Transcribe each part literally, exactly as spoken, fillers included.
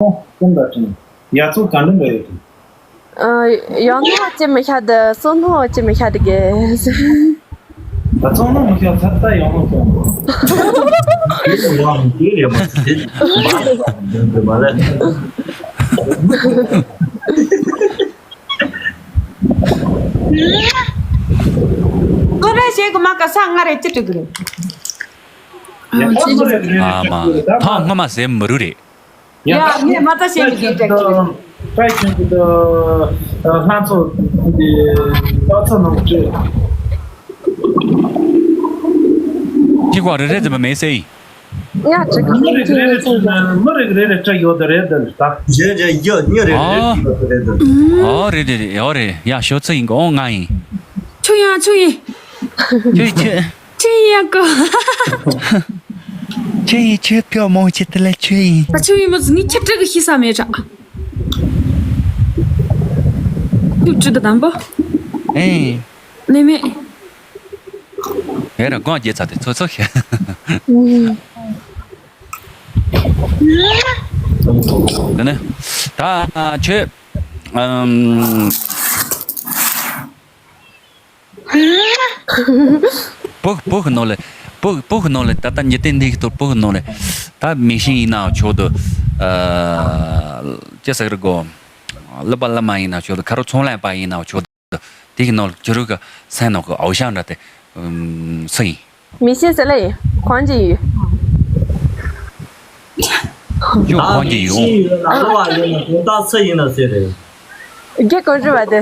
ཀུན་ལ་དྲན། ཡ་ཚོ་ག་འདྲ་འདྲ་ཡོད་དྲན། ཨ། ཡང་ན་ཅི་མི་ཤ་དི་སོ་ནོ་ཅི་མི་ཤ་དི་གེ། ད་ཚོང་ནོ་མི་ཤ་ཚ་ད་ཡང་ནོ་སོང་། ཡང་དེ་རེད་མ་དེ་མ་ལ། ཀོ་རེ་ཞེ་གི་མ་ཀ་ས་ང་རེ་ཅི་དྲི་གི་རེད། ཡ་ཚོ་རེད་རེད། ཨ་མ། ཐང་སྔ་མ་ཟེར་མི་རུ་རེད། ཡ། ཡ་ངས་མ་ལྟ་བྱས་ནས་གིས་སྤྲད་ཀྱི་རེད། ལྷ་ཚོ་འདི་ལྷ་ཚོ་ནང་སྤྲད། ཅིག་བ་རེ་རེ་ཙམ་མེད་ཟེར་ཡིན། ཡ་ཅིག་མི་རེ་རེ་ཅིག་མི་རེ་རེ་སྤྲད་ཡོད་ད་རེད་ད་ལྟ། རེད་རེད་ཡ་མི་རེ་རེ་ཨ། སྤྲད་ཡོད་ད་རེད་ད། ཨོ་རེད་རེད་རེད། ཡོ་རེད་ཡ་ཞོ་ཚོ་ཡིན་གི་ཨོ་ང་ཡིན། ཆུ་ཡ་ཆུ་ཡིན། ཆུ་ཡིན་ཆུ། ཆུ་ཡིན་ཡ་གོ། ཆུ་ཡིན་ཆུ་ཕྱོགས་མང་ཆེ་དེ་ལ་ཆུ་ཡིན། ད་ཆུ་ཡིན་མོ་ངས་ཁྱི་སྤྲད་གི་ཤི་ས་མེད་ར། ཁྱི་སྤྲད་གི་དམ་པོ། ཨེ། ནི་མེད། ཧེ་ར་སྒོང་རྒྱལ་ཚ་དེ་ཚོ་ཚོ་ཤི། དེ་ནས་ད་ཆུ། ཨམ། བོད་བོད་ཀྱི་ནང་ལ། བོད་བོད་ཀྱི་ནང་ལ་ད་ལྟ་ཉི་སྟེང་འདི་གི་ཐོག་བོད་ཀྱི་ནང་ལ་ད་མི་ཤིང་ཡིན་ནའང་ཆོག་འདུག་ཅི་ཟེར་གི་རེད་གོ། གླུ་པ་གླུ་མ་ཡིན་ནའང་ཆོག་འདུག་ཁ་རོག་ཚོང་ལས་པ་ཡིན་ནའང་ཆོག་འདུག་དེ་གི་ནང་ལ་ཁྱོད་རང་གི་སེམས་ནང་གི་འོ་ཞང་འདྲ་དེ་སུ་ཡིན། མི་ཤེས་ཟེར་ལེ་ཡིན་ཁོང་ཅི་ཡིན། ཡོ་ཁོང་གི་ཡོང་། ཡོད་ན་ལོ་བ་ཡོད་ན་དོན་དག་སུ་ཡིན་ན་ཟེར་རེད། རྒྱལ་གོང་ཆུ་བ་དེ།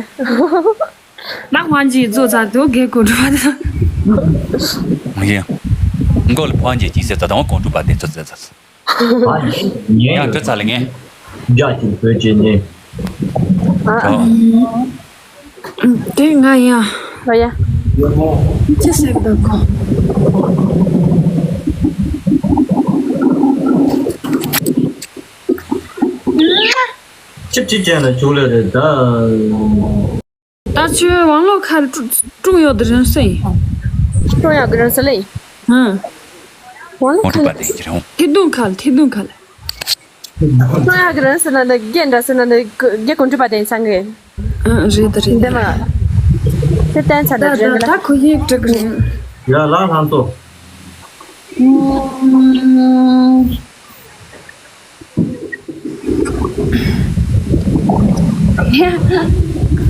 ད་ཁོང་གི་བཟོ་ཚར་དུ་རྒྱལ་གོང་ཆུ་བ་དེ། ཡིན། མགོ་ལ་ཕོན་ཅི་ཅི་ཟེར་ད་དང་གོང་ཆུ་བ་དེ་ཚོ་ཟེར་ཚར། ཡང་དྲི་ཚར་ལ་ངས། རྒྱ་ཆེ་བོད་ཀྱི་ནི། ཨ། ཨ། དེ་ང་ཡ། ཨ་ཡ། ཅི་ཟེར་འདུག་གོ། ཅི་ཅི་ཅན་ལ་བྱུང་ལེ་རེད་ད། ད་ཆོས་ཝང་ལོ་ཁ་ཀྲུང་ཡོད་དུ་རིང་སེ་ཡིན། ཀྲུང་ཡོད་དུ་རིང་སེ་ལེ་ཡིན། ཧུང་། ཝང་ལོ་ཁ་ལ་ཐེ་དུང་ཁ་ལ་ཐེ་དུང་ཁ་ལ། ཁོ་ཡང་གི་རང་ཟེར་ན་འདི་རྒན་འདྲ་ཟེར་ན་འདི་རྒན་གོང་ཁྲོ་པ་དེ་ཚང་གི། ཨ་རེད་ད་རེད་འདི་མ། དེ་བསྟན་ཚར་ད་ད་རེད་ད་ལ། ད་ཁོ་ཡིག་འབྲི་གི་རེད། ཡ་ལ་ལྷ་མཚོ།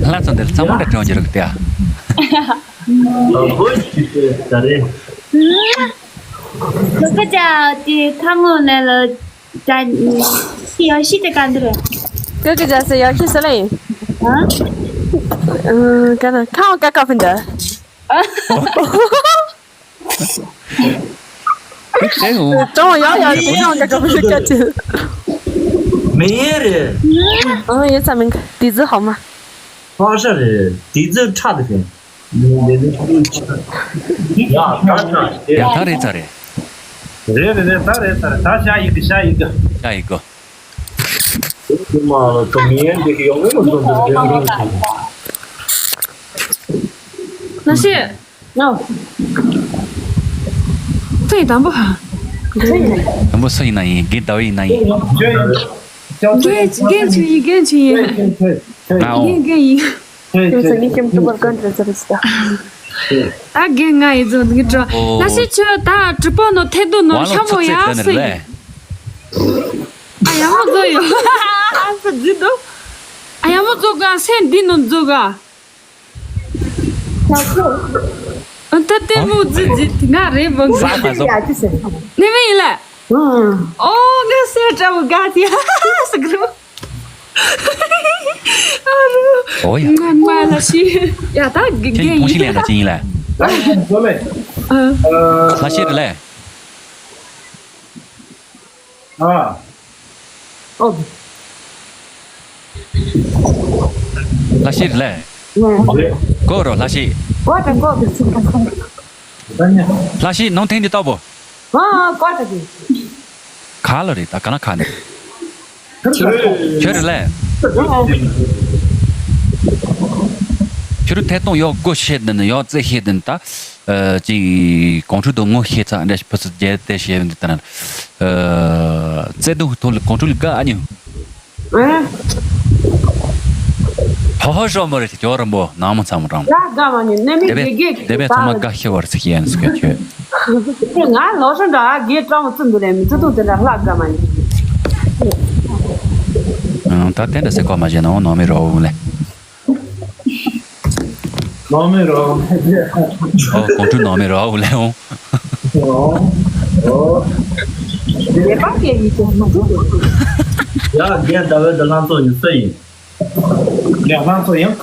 ལྷ་མཚོ་འདིར་ཚང་མ་འདྲ་དྲང་གི་རེད་དེ། ཨ་ཁོ་ཡིག་འབྲི་གི་ད་རེད། ཁོ་ཁ་ཅག་དེ་ཁ་ངོ་ནས་ལ། ད་ཡང་ཤི་དེ་ག་འདི་རེད། ཀ་ཀི་ཇ་སེ་ཡང་ཤི་སེ་ལེ་ཡིན། ཨ། ཨ། ག་ན་ཁ་བ་ཀ་ཀ་ཕིན་ད། ཨེ་ཨོ། ཀྲང་ཡང་ཡང་ཤི་ཀྲང་ཀ་ཀ་ཕིན་ཤི་ཀ་ཅི། མི་ཡེ་རེད། ཨ་ཡེ་ཚ་མིན་དི་ཛི་ཧོ་མ། ཕག་ཤ་རེད་དི་ཛི་ཁྲག་དེ་ཕིན། ཡ་ད་ད་ཡ་ད་རེད་ཚ་རེད། རེད་རེད་རེད་ད་རེད་ད་རེད་ད་ཤ་ཡི་གི་ཤ་ཡི་གི་ཤ་ཡི་གི་དེ་མ་ལ་ད་མི་ཡན་དེ་གི་ཡོང་མེད་མ་སོང་དེ་རེད་རེད། ན་ཤི། ནོ། ཚེ་དམ་པོ་ཧ། དམ་པོ་སུ་ཡིན་ན་ཡིན་རྒན་ཟླ་བ་ཡིན་ན་ཡིན། རྒན་རྒན་ཆུ་ཡིན་རྒན་ཆུ་ཡིན། ང་འོང་། རྒན་རྒན་ཡིན། ཁྱོད་ཚོ་ངའི་ཁྱིམ་དུ་བར་གང་འདྲ་ཟེར་ཟེར། ད་རྒན་ང་ཡི་ཚོ་འདི་གི་འགྲོ། ཨོ། ལ་ཤི་ཆོས་ད་གྲུ་པ་ནོ་ཐེ་དུ་ནོ་ཝང་ལོ་ཤ་མོ་ཚུགས་ཡ་ཚེ་སི། ཨ་ཡ་མོ་ཚོ་ཡོ། ཨ་ས་ཛི་དོ། ཨ་ཡ་མོ་ཚོ་ག་སེ་འདི་ནོ་ཚོ་ག་ཨ་ད་ལྟད་མོ་ཛི་ཛི་ང་རེད་བང་ག་ནི་མི་ཡིན་ལ། ཨོ་ངས་སེ་འདྲ་བོ་ག་དེ་ཧ་ཧ་ཧ་ཟེར་གི་རེད། ཨ་རུ། ཨོ་ཡ། ང་མ་ལ་ཤི། ཡ་ད་གི་ཁྱེད་གི་ཀོང་ཞིག་ལས་ན་ཅི་ཡིན་ལ། ཨ། ལ་ཤི་རེད་ལ། ཨ། ཨོ། ལ་ཤི་རེད་ལ། ཨ། གོ་རོ་ལ་ཤི། ལ་ཤི་ནང་ཐེངས་འདི་ལྟ་བུ། ཨ་ཨ་ཀོ་ཏ་གི། ག་ལ་རེད་ད་ག་ན་ག་ནས། ཁྱོད་རེད་ལས། ཁྱོད་རུ་ཐད་གཏོང་ཡོག་སྒོ་ཤེས་ནི་ཡོག་རྩེ་ཤེས་ནི་ད། ཅིག་གོང་ཁྲོ་དང་ངོ་ཤེས་ཚ་འདྲ་ཕུ་སུ་རྒྱལ་དེ་ཤེས་ནི་ད་ན། རྩེ་དུང་ཐོག་ལ་གོང་ཁྲོ་ལ་དགའ་ཨ་ཉུ། ཨེ། ཧོ་ཧོ་ཧྲོ་མོ་རེ་ཅོ་ར་མོ་ནང་མོ་ཚ་མོ་རང་། ཡ་དགའ་མ་ནི་ནི་མི་དེ་བས་དགེ་དགེ་དེ་བས་ཚང་མ་དགའ་ཤི་བར་ཚིག་ཡན་སུ་ག་ཁྱོད། ང་ལོ་ཧྲོ་འདྲ་དགེ་སྤྲང་བོ་བཙུན་འདུག་ལས་མི་ཚུ་ཐུག་དེ་འདྲ་ལྷག་དགའ་མ་ནི། ཨང་ད་དེ་འདྲ་སེ་གོ་མ་བྱས་ན་འོ་ནང་མི་རོ་འོ་ལེ། ནང་མི་རོ། ཨོ་གོང་ཁྲུ་ནང་མི་རོ་འོ་ལེ་འོ། ཨོ། ཨོ། ལས་པ་སྐད་ཡིག་ཅན་མ་འདུག་ཡ་རྒན་ཟླ་བའི་འདི་ལང་ཚོ་ཡིན་སུ་ཡིན། ཡ་ལང་ཚོ་ཡིན།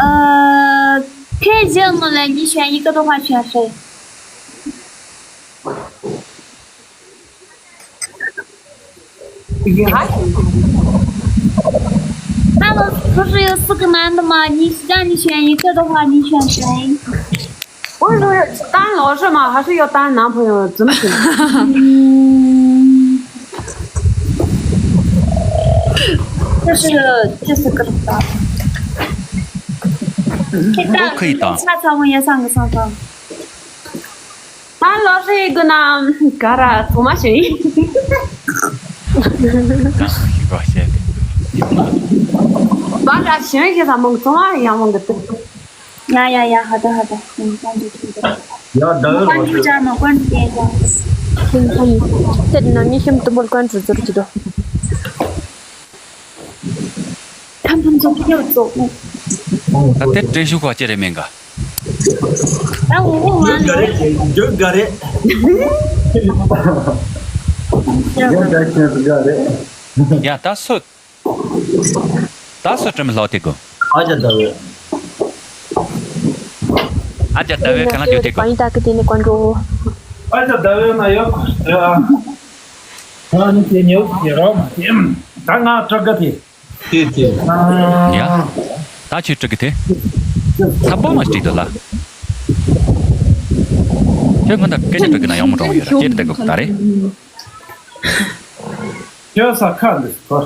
呃，可以这样子来，你选一个的话，选谁？ 他们不是有四个男的吗？你让你选一个的话，你选谁？我说当老师嘛，还是要当男朋友？怎么选？嗯，就是就是个吧。都可以当。下次我也上个上上。 ད་ལོ་རེ་གི་ན་ག་ར་ཚང་མ་ཞིང་། ག་ར་ཞིང་ཞེས་ས་མང་ཚང་མ་ཡང་མང་གི་ཏུ། ཡ་ཡ་ཡ་ཧ་ད་ཧ་ད། ཡ་ད་ད་ད། ཡ་ད་ཡ་ལོ་རེ། མ་ཀོན་ཀྲུ་ཅ་མ་ཀོན་ཀྲུ་ཏེ་ཀོན། ཁྱེད་ནང་མི་ཤམ་དུམ་བུར་ཀོན་ཀྲུ་ཟུར་གྱི་དོ། ཐམ་ཐམ་ཙོག་ཡོད་ཙོག་ད་དེ་བྲེལ་ཤུགས་ཁ་ཅི་རེད་མིན་ག་ད་འོ་འོ་མ་ནི། འགྲོ་ག་རེ། འགྲོ་ག་རེ། ཡ་ད་སུ། ད་སུ་དྲིམ་ལྷོ་དེ་གོ། ཨ་ཅག་ཟླ་བའི། ཨ་ཅག་ཟླ་བའི་ག་ལ་འགྱོ་དེ་གོ། ཨ་ཅག་ཟླ་བའི་ན་ཡོད་གོ། ཨ་ནི་དེ་ཉེ་བོ་དེ་རོགས་མ་དེ། ད་ང་སྤྲོ་དགའ་དེ། དེ་དེ། ཡ། ད་ཁྱོད་སྤྲོ་གི་དེ། ད་པོ་མ་སྤྲིག་དོ་ལ། ཁྱོད་ང་ད་སྐད་ཆ་སྤྲོ་གི་ན་ཡོང་མ་འགྲོ་ཡོད་ར་ཁྱེད་དེ་གོ་ད་རེད། ཁྱོད་ས་ཁ་འདི་ཐོར།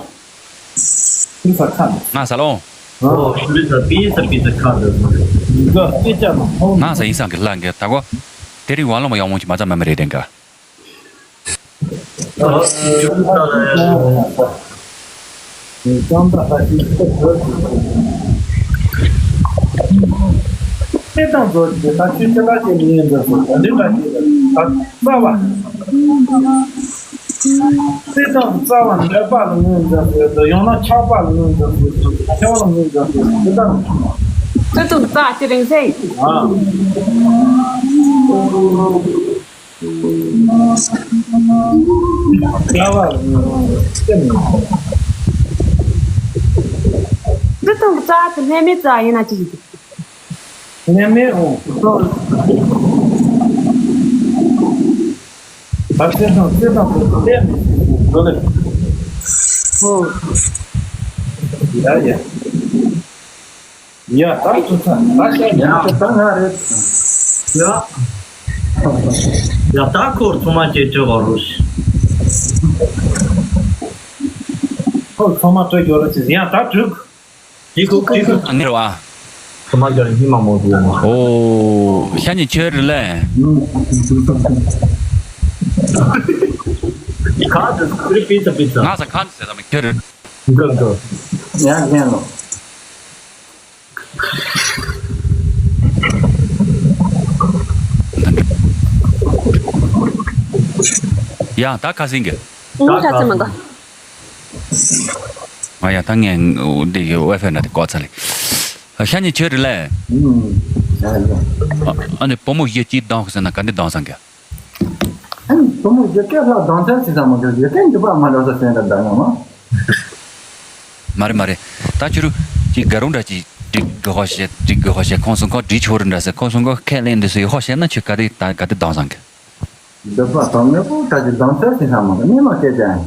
ཁྱོད་ས་ཁ་འདི། ང་ས་ལོང་། ཨོ་ཁྱོད་ས་པི་ས་པི་ས་ཁ་འདི། འདི་སྐད་ཆ་མ་ཧོ། ང་ས་ཡིན་སང་གི་ལ་འགེ་ད་གོ། དེ་རིང་ཝང་ལོ་མ་ཡོང་མོ་ཅི་མ་ཙམ་མ་མི་རེད་དེ་འགའ། སེ་དང་བཟོ་ཅིག་ད་ཆུ་ཆུ་ལ་ཅིག་ཉན་འདི་སོ་ད་འདི་འདྲ་ཅིག་ད་རྩ་བ། སེ་དང་རྩ་བ་འདྲ་པ་ལ་ངོས་འཛིན་དགོས་དོ་ཡང་ན་ཆགས་པ་ལ་ངོས་འཛིན་དགོས་དོ་ཆགས་པ་ལ་ངོས་འཛིན་དགོས་དོ་འདི་ལྟར། སེ་དང་རྩ་ཅི་རིང་སེ། ཨ། ཀ་བ་སེམས། འདི་དང་རྩ་དེ་ལྷད་མེད་རྩ་ཡིན་ན་ཅི་ཞིག་ལྷད་མེད་འོང་། ད་སེམས་དང་སེམས་དང་ལྷད་མེད་འོང་ལེ། ཧོ། ཡ་ཡ། ཡ་ད་ཚོ་ཚ་ད་ཤ་ཡ་ད་ང་རེད། ཡ། ཡ་ད་ཁོར་ཚང་མ་ཁྱེད་སྤྲོད་གོ་རུ། ཁོར་ཚང་མ་སྤྲོད་གོ་རུ་ཡ་ད་དྲུག་ཅི་ཁུག་ཅི་ཁུག་ཨ་ནི་རེད་བ། ཁོ་མ་གྱུར་ཧི་མ་མོ་དུ་ཡོང་། ཨོ། ཤ་ཉེ་ཁྱོད་རེད་ལེ། ཁ་དུ་ཁུ་རི་པི་ཙ་པི་ཙ། ང་ས་ཁ་དུ་ཟེར་ལ་མི་ཁྱོད་རེད། འགྲོ་འགྲོ། ཡང་རྒན་ལོ། ཡང་ད་ཁ་སིང་གི། ངས་ཁ་ཙི་མ་ག་ང་ཡང་ད་ངས་འདི་ཡི་ཝའི་ཕའི་ན་དེ་ཀོ་ཚ་ལེ། ཤ་ཉེ་ཁྱོད་རེད་ལེ། ཨ་ནི་བུ་མོ་ཡི་ཅི་སྡང་ཟེར་ན་ག་འདི་སྡང་སང་གི། ཨ་ནི་བུ་མོ་ཡི་སྐད་ལྷག་སྡང་ཚན་ཟེར་ས་མ་གི་ཡི་སྐད་འདི་པ་མ་འདྲ་ས་ཟེར་འདྲ་འདྲ་ཡོང་ང་། མ་རེད་མ་རེད། ད་ཁྱོད་རུ་ཅི་དགའ་རུང་འདྲ་ཅི་འགྲིག་དགོས་ཧ་བཤད་འགྲིག་དགོས་ཧ་བཤད་ཁོང་སུན་ཁོང་འགྲིག་ཆོག་རུ་འདྲ་ཟེར་ཁོང་སུན་ཁོང་ཁས་ལེན་འདི་སུ་ཡི་ཧ་བཤད་ན་ཁྱོད་ག་དེ་ད་ག་དེ་སྡང་སང་གི། འདི་པ་དང་ངས་པོ་ད་ཅི་སྡང་ཚན་ཟེར་ས་མ་གི་ནི་མ་སྐད་ཅན།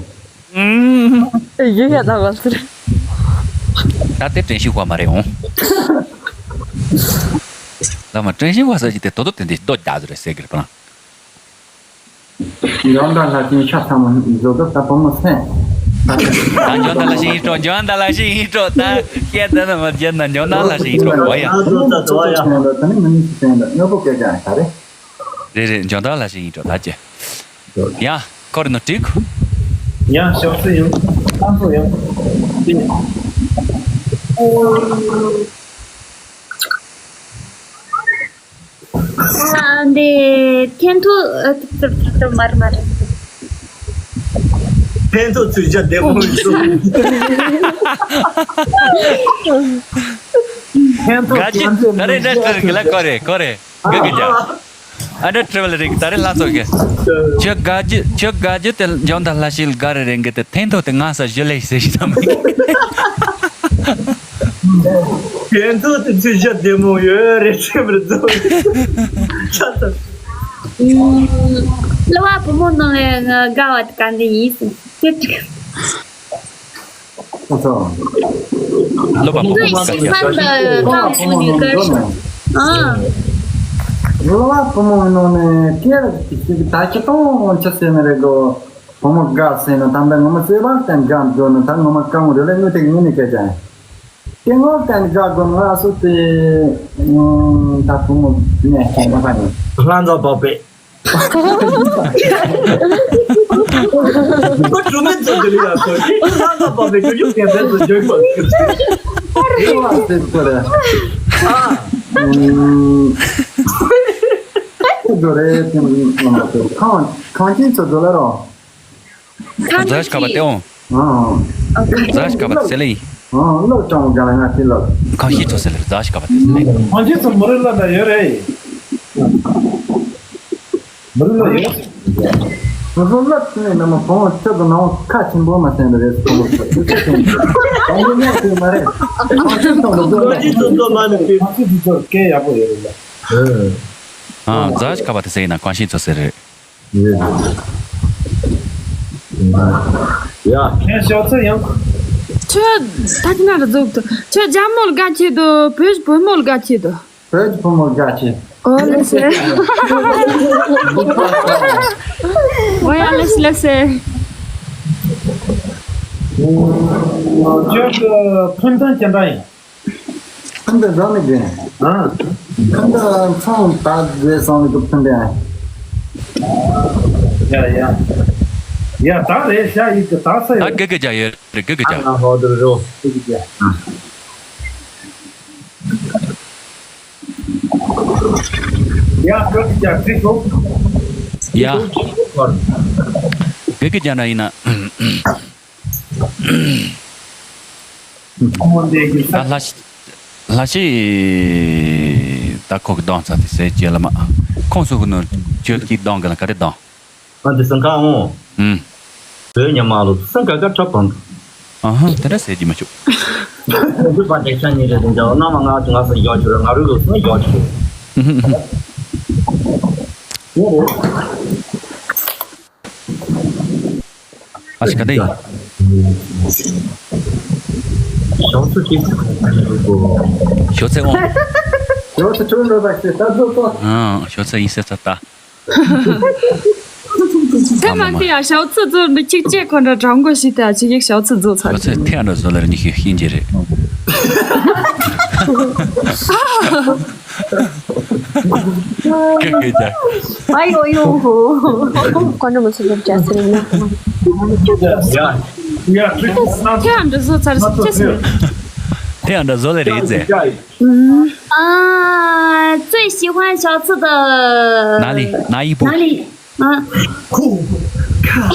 ཡོད་ཡ་ད་བ་ཟེར། ད་དེ་དྲན་ཤེས་དཔའ་མ་རེད་འོང་། ལ་མ་དྲན་ཤེས་དཔའ་ཟེར་གྱི་དེ་དོ་དོ་དེ་འདི་རྡོ་རྒྱག་ཟེར་རེད་ཟེར་གི་རེད་པ། འཇོན་ད་ལྷ་ཆེན་ཤ་ཚ་མོ་བཟོ་དུ་ད་བུ་མོ་སེམས། ད་འཇོན་ད་ལྷ་ཆེན་ཡིན་སྤྲོ་འཇོན་ད་ལྷ་ཆེན་ཡིན་སྤྲོ་ད་ཤེས་ད་ན་མ་འཇོན་ན་འཇོན་ད་ལྷ་ཆེན་ཡིན་སྤྲོ་བ་ཡ། ད་ནི་མི་ནི་སེམས་ད་དངོས་པོ་སྐད་ཅན་ད་རེད། རེད་རེད། འཇོན་ཐང་ལ་ཞིག་ཡིན་འགྲོ་ད་ཅེ། ཡ། ཁོ་རེ་ནོ་ཀྲིག་ཡང་ཞོགས་ཟེར་ཡང་ལྷ་མཚོ་ཡང་། ཨ་འདི་ཐན་ཐོ་ཨ་ཏུ་ཏུ་ཏུ་མར་མར། ཕན་ཐོགས་ཚུལ་བཞག་བདེ་མོ་ཡིན་སོང་། ཕན་ཐོགས། ག་ཅི་ད་རེས་འདྲ་ཁྲིད་གི་ལ་ཁོ་རེ་ཁོ་རེ། ག་གི་ཀྱ། ཨ་འདྲ་ཁྲིད་བ་ལ་རེད་གི་ད་རེས་ལྷ་ཚོགས་གི། ཁྱོད་ག་ཅི་ཁྱོད་ག་ཅི་དེ་འཇོན་ཐང་ལྷ་ཤིལ་ག་རེ་རེད་གི་དེ་ཐན་ཐོགས་དེ་ང་ས་ཞུ་ལེ་ཟེར་ཞིག་ད་མི། ཕན་ཐོགས་དེ་ཚུལ་བཞག་བདེ་མོ་ཡོད་རེད་ཁྲིད་བར་རྫོགས། ཆ་ཚང་། ཀླུ་བ་བུ་མོ་ནང་ལས་དགའ་བ་དེ་ག་འདི་ཡིན་ཟེར་ཅི་དྲིས། ཨོ་ཙོ། སློབ་པ་ཕོ་མོ་ག་ཤེས་ས་འདི་ཀ་བུ་མོ་ནི་ག་ཤེས། ཨ། སློབ་པ་ཕོ་མོའི་ནང་ནས་སྐད་ཅིག་ད་ཁྱི་སྟོང་ཆ་ཟེར་ནི་རེད་གོ། བུ་མོ་དགའ་ཟེར་ན་ད་འདི་ངོ་མ་སེ་བ་བསྟན་དགའ་འགྲོ་ནི་ད་ངོ་མ་དཀའ་མོ་རེད་ལས་དངོས་ཐིག་ངོས་ནས་སྐད་ཅིག་སྐད་ངོ་བསྟན་དགའ་དགོས་ནི་ང་སུ་དེ་ད་བུ་མོ་ནས་ཁྱད་མ་ཁ་ནི། ལྷ་འཛོམས་པ་པས། ཁོ་གྲུ་མེད་ཚོ་གི་རེད་ཡ་ཁོ་ཁྱེད་ཁྱེད་ལྷ་ཚོ་པ་པའི་གྲུ་ཡུག་གན་ཚན་དུ་འཇོག་པ་ཁྱེད་ལྷ་ཚོ་རེད། ཨ། ཁོ་རེད་དེ་མ་ཁོ་ཁང་ཁང་ཆེན་ཚོ་དུ་ལ་རོ། ཁང་ཆེན་ཛ་ཞིག་ག་པ་ཏེའོ། ཨ། ཛ་ཞིག་ག་པ་སེ་ལེ་ཡིན། ཨ་ལོ་ཀྲང་ག་ལ་ང་ཁྱེད་ལ། ཁང་ཤིས་ཚོ་སེ་ལེ་ཛ་ཞིག་ག་པ་ཏེ་སེ་ལེ། ཁང་ཆེན་ཚོ་མི་རིགས་ལ་ད་ཡོད་རེད། མི་རིགས་ལ་ཡོད། བཟོ་ལབ་ནས་ནམ་གོང་ཁྱོད་ཀྱི་ནང་ཁ་ཆེན་པོ་མ་ཟིན་པ་རེད་ཟེར་གོ་མ་ཐུབ་ཁྱོད་ཚོ་ཟིན་གང་ཡིན་ནས་ཟིན་མ་རེད། ཁང་ཆེན་ཚོ་ལ་བཟོ་ལབ། ཁང་ཆེན་ཚོ་ཚོ་མ་ནི་ཁང་ཆེན་ཚོ་ཚོ་སྐད་ཡག་པོ་ཡོད་རེད་ལ། ཨ་ཛ་ཞིག་ག་པ་དེ་ཟེར་ཡིན་ན་ཁང་ཆེན་ཚོ་ཟེར་རེད། ཡ། ཁྱེད་ཤོག་ཚོད་ཡང་། ཁྱོད་ད་ཅི་ན་ར་འཛུགས་ཏུ་ཁྱོད་ཇ་མོལ་དགའ་ཁྱེད་དུ་བོད་བོད་མོལ་དགའ་ཁྱེད་དུ། བོད་ཀྱི་བུ་མོ་དགའ་ཆེ། ཨོ་ལེ་སེ། ཨོ་ཡ་ལེ་སེ་ལེ་སེ། ཁྱོད་ཀྱི་ཕུན་ཐང་ཅི་འདྲ་ཡིན། ཕུན་ཐང་བཟང་ནི་རེད། ཨ། ཕུན་ཐང་ཚང་ད་དགོས་སོང་ནི་ཀྱི་ཕུན་ཐང་། ཡ་ཡ། ཡ་ད་རེད་ཤ་ཡིག་གི་ད་ས་ད་ཡོད། དགེ་གི་རྒྱ་ཡོད་རེད་དགེ་གི་རྒྱ། ཨ་ཧོ་དུ་རོ། དགེ་གི་རྒྱ། ཡ། ཡ། དགེ་རྒན་ཅག་ན་ཡིན་ན། ད་ལྷ་ཤི་ལྷ་ཤི་ད་ཁོ་གི་གདོང་ཚ་དེ་ཟས་བཅད་ལ་མ་ཁོང་སུ་གི་ནོ་ཁྱོད་ཀྱི་གདོང་གི་ལ་ག་རེ་གདོང་། ང་འདི་སང་ཁ་འོང་། ཨུམ། བོད་ཉི་མ་ལོ་སང་ག་ག་ཁྲབ་བམ། ཨ་ཧ་དེ་འདྲ་ཟེར་གྱི་མ་བྱུང་། འདི་པ་དེ་ཤ་ཉེ་རེད་དུ་འཇའ་བ་ན་མ་ང་ང་སང་ཡོད་ཆུ་ར་ང་རུ་ལོ་སང་ཡོད་ཆུ། ཨ་ཤི་ཁ་དེ་ཡིན། ཞོགས་ཚོད་ཅིག་ཞོགས་ཚད་འོང་། ཞོགས་ཚོད་ཆུང་འགྲོ་དག་ཞེས་ད་ཚོད་ཚོད། ཨ་ཞོགས་ཚད་ཡིན་ཟེར་ཚ་ད། ཐེ་མ་ཁི་ཡ་ཞའོ་ཚི་ཛོ་འདི་གཅིག་བཅད་ཁོ་འདྲ་དྲང་དགོས་ཞིག་ཏ་ཅིག་ཡིག་ཞའོ་ཚི་ཛོ་ཚར་ཞའོ་ཚི་ཐེ་འདྲ་ཛོ་ལེར་ཉི་ཤུ་ཤིན་ཅི་རེད། ཀི་ཀི་ཅག་ཨ་ཡོ་ཡོ་ཧོ། ཀོན་ནོ་མ་སུ་ལབ་ཅག་སི་རེད་ན། ཡ། ཡ། ཐེ་འདྲ་ཛོ་ཚར་ཅི་སི་རེད། ཐེ་འདྲ་ཛོ་ལེར་ཡིན་ཟེར། 嗯。啊，最喜欢小刺的哪里？哪一部？哪里？啊。酷。看。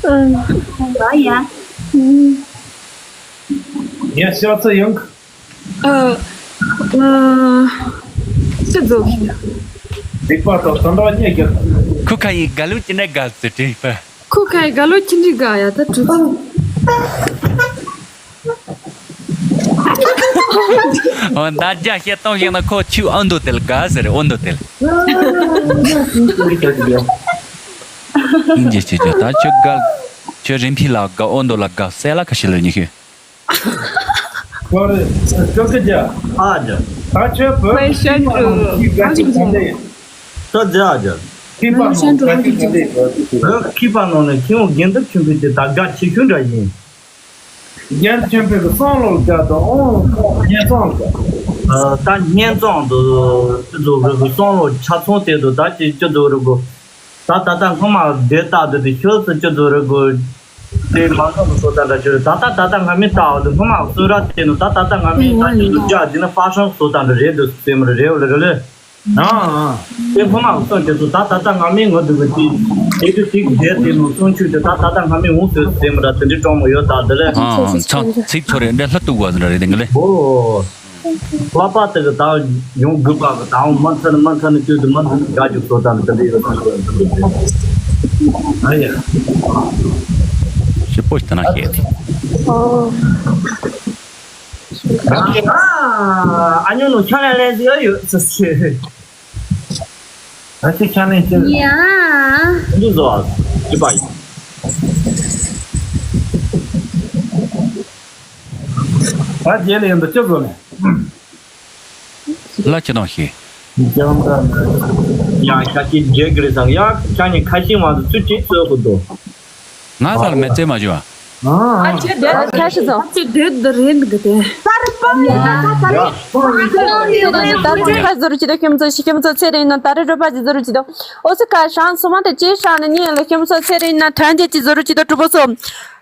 嗯。可以啊。嗯。你看小刺影。呃，呃，这种。你把头等到那个。 ཁོ་ཁ་ཡི་དགའ་ལུགས་ཀྱི་ནས་དགའ་ཟེར་དྲིས་པ། ཁོ་ཁའི་དགའ་ལོ་ཁྱི་འདྲི་དགའ་ཡ་ད་གྲུ། འོ་ད་རྒྱ་བཤད་གཏོང་བཤད་ན་ཁོ་ཆུ་ཨོ་འདོ་དེལ་དགའ་ཟེར་ཨོ་འདོ་དེལ། ཨིན་ཇི་ཆི་ཆི་ད་ཁྱོད་དགའ། ཁྱོད་རིན་ཕི་ལ་དགའ་ཨོ་འདོ་ལ་དགའ་སེ་ལ་ཁ་ཤི་ལོ་ཉི་ཤུ། ཀོ་རེ། ཀོ་ཀི་ཇ། ཨ་ཇ། ད་ཁྱོད་བོད་ཀྱི་ཤན་ཏུ་ཤིང་པ་ནང་གི་དགའ་སྐྱིད་ག་འདྲ་ཡོད། ད་ཇ་ཨ་ཇ། ཤིང་པ་ནང་དགའ་སྐྱིད་ག་འདྲ་ཡོད། བོད་ཤིང་པ་ནང་ནས་ཁྱེད་འོང་དགེ་འདུན་ཆོས་འཕེལ་གྱི་ད་དགའ་ཆེ་ཤོས་འདྲ་ཡིན། དགེ་འདུན་ཆོས་འཕེལ་གྱི་བསམ་བློ་ལ་དགའ་དང་ཨོང་ཁོང་ཉན་བསམ་ལ་དགའ། ད་བསྙེན་རྫོང་དུ་ཅི་ཚོ་རེ་གོ་སོང་ལོ་ཆ་ཚང་དེ་དུ་ད་ཅི་ཅི་ཚོ་རེ་གོ། ད་ད་ལྟ་སྔོན་མ་བསྡད་ད་དེ་དུ་ཤོད་ཚོ་ཅི་ཚོ་རེ་གོ། དེ་མ་འགྲོ་བཟོ་ད་འདྲ་ཅི་རེད། ད་ད་ད་ལྟ་ང་མི་ལྟ་བ་དུ་སྔོན་མ་གསོལ་ར་དེ་ནུ་ད་ད་ལྟ་ང་མི་ད་ཅི་ཚོ་རྒྱ་དེ་ནི་ཧྥ་ཤང་བཟོ་ད་འདྲ་རེད་དུ་སེམས་རེ་རེ་བ་ལ་རེ་ལེ། ཨ་ཨ། དེ་ཁོ་མ་གསུངས་དེ་ཚོ་ད་ད་ལྟ་ང་མི་ངོ་དུ་གི་དེ་དེ་དུས་དེ་གི་དེ་དེ་ནོ་གསུང་ཆུ་དེ་ད་ད་ལྟ་ང་མི་འོང་ཟེར་ཟེར་མི་ར་དེ་འདྲའི་གྲོགས་མོ་ཡོད་ད་དེ་ལས། ཨ་ཨ། ཚིག་ཚིག་ཚོ་རེ་འདྲ་ལྷ་གཏུག་བ་ཟེར་རེད་དེ་གི་ལས། ཨོ། ལྷག་པ་དེ་གི་ད་ཡོང་དགོས་པ་གི་ད་འོང་མ་ཚར་མ་ཚར་ནི་དུས་དུ་མ་དགའ་རྒྱུ་བཟོ་ད་ནི་དེ་འདྲའི་ཡོད་ད་ཨ་ཡ། ཞིབ་པོ་ཞིག་ད་ན་ཤེས་དེ། ཨོ། ཨ་ཉོ་ནོ་ཁྱོད་ལ་ལན་ཟིག་ཡོད་ཟེར་ཟེར། ཨ་ཅེ་ཁྱོད་ལན་ཅེ། ཡ། འདི་བཟོ་ཨ། ཅི་པ་ཡིན། ཨ་རྗེས་ལ་ཡིན་དུ་ཅི་བཟོ་ནས། ལ་ཅི་དང་ཤེས། ཡང་ཁ་ཤས་རྗེས་ཀྱི་རེད་ཟེར་ཡ་ཁྱོད་ཉིད་ཁ་ཤས་མ་དུ་ཚུལ་ཅིག་བཟོ་དགོས་དོ། ང་ཚ་ལ་མེ་ཙེ་མ་བྱུང་ཨ། ཨ་ཁྱེད་བསྡད་ཁ་ཤི་ཚོ། ཁྱེད་བསྡད་དུ་རེད་འདུག་གི་དེ། ད་རུ་པ་ཡིན་ན་ད་ད་རེད། ད་རུ་ཁ་ཟུར་གྱི་དོ་ཁྱིམ་ཚོ་ཞི་ཁྱིམ་ཚོ་ཚེ་རིང་ན་ད་རེ་རུ་པ་ཅི་ཟུར་གྱི་དོ། ཨོ་སི་ཀ་ཧྲང་སུ་མ་དེ་ཅི་ཧྲང་ནི་ཉིན་ལ་ཁྱིམ་ཚོ་ཚེ་རིང་ན་ཐོན་རྒྱས་ཀྱི་ཟུར་གྱི་དོ་གྲུ་པོ་སོ།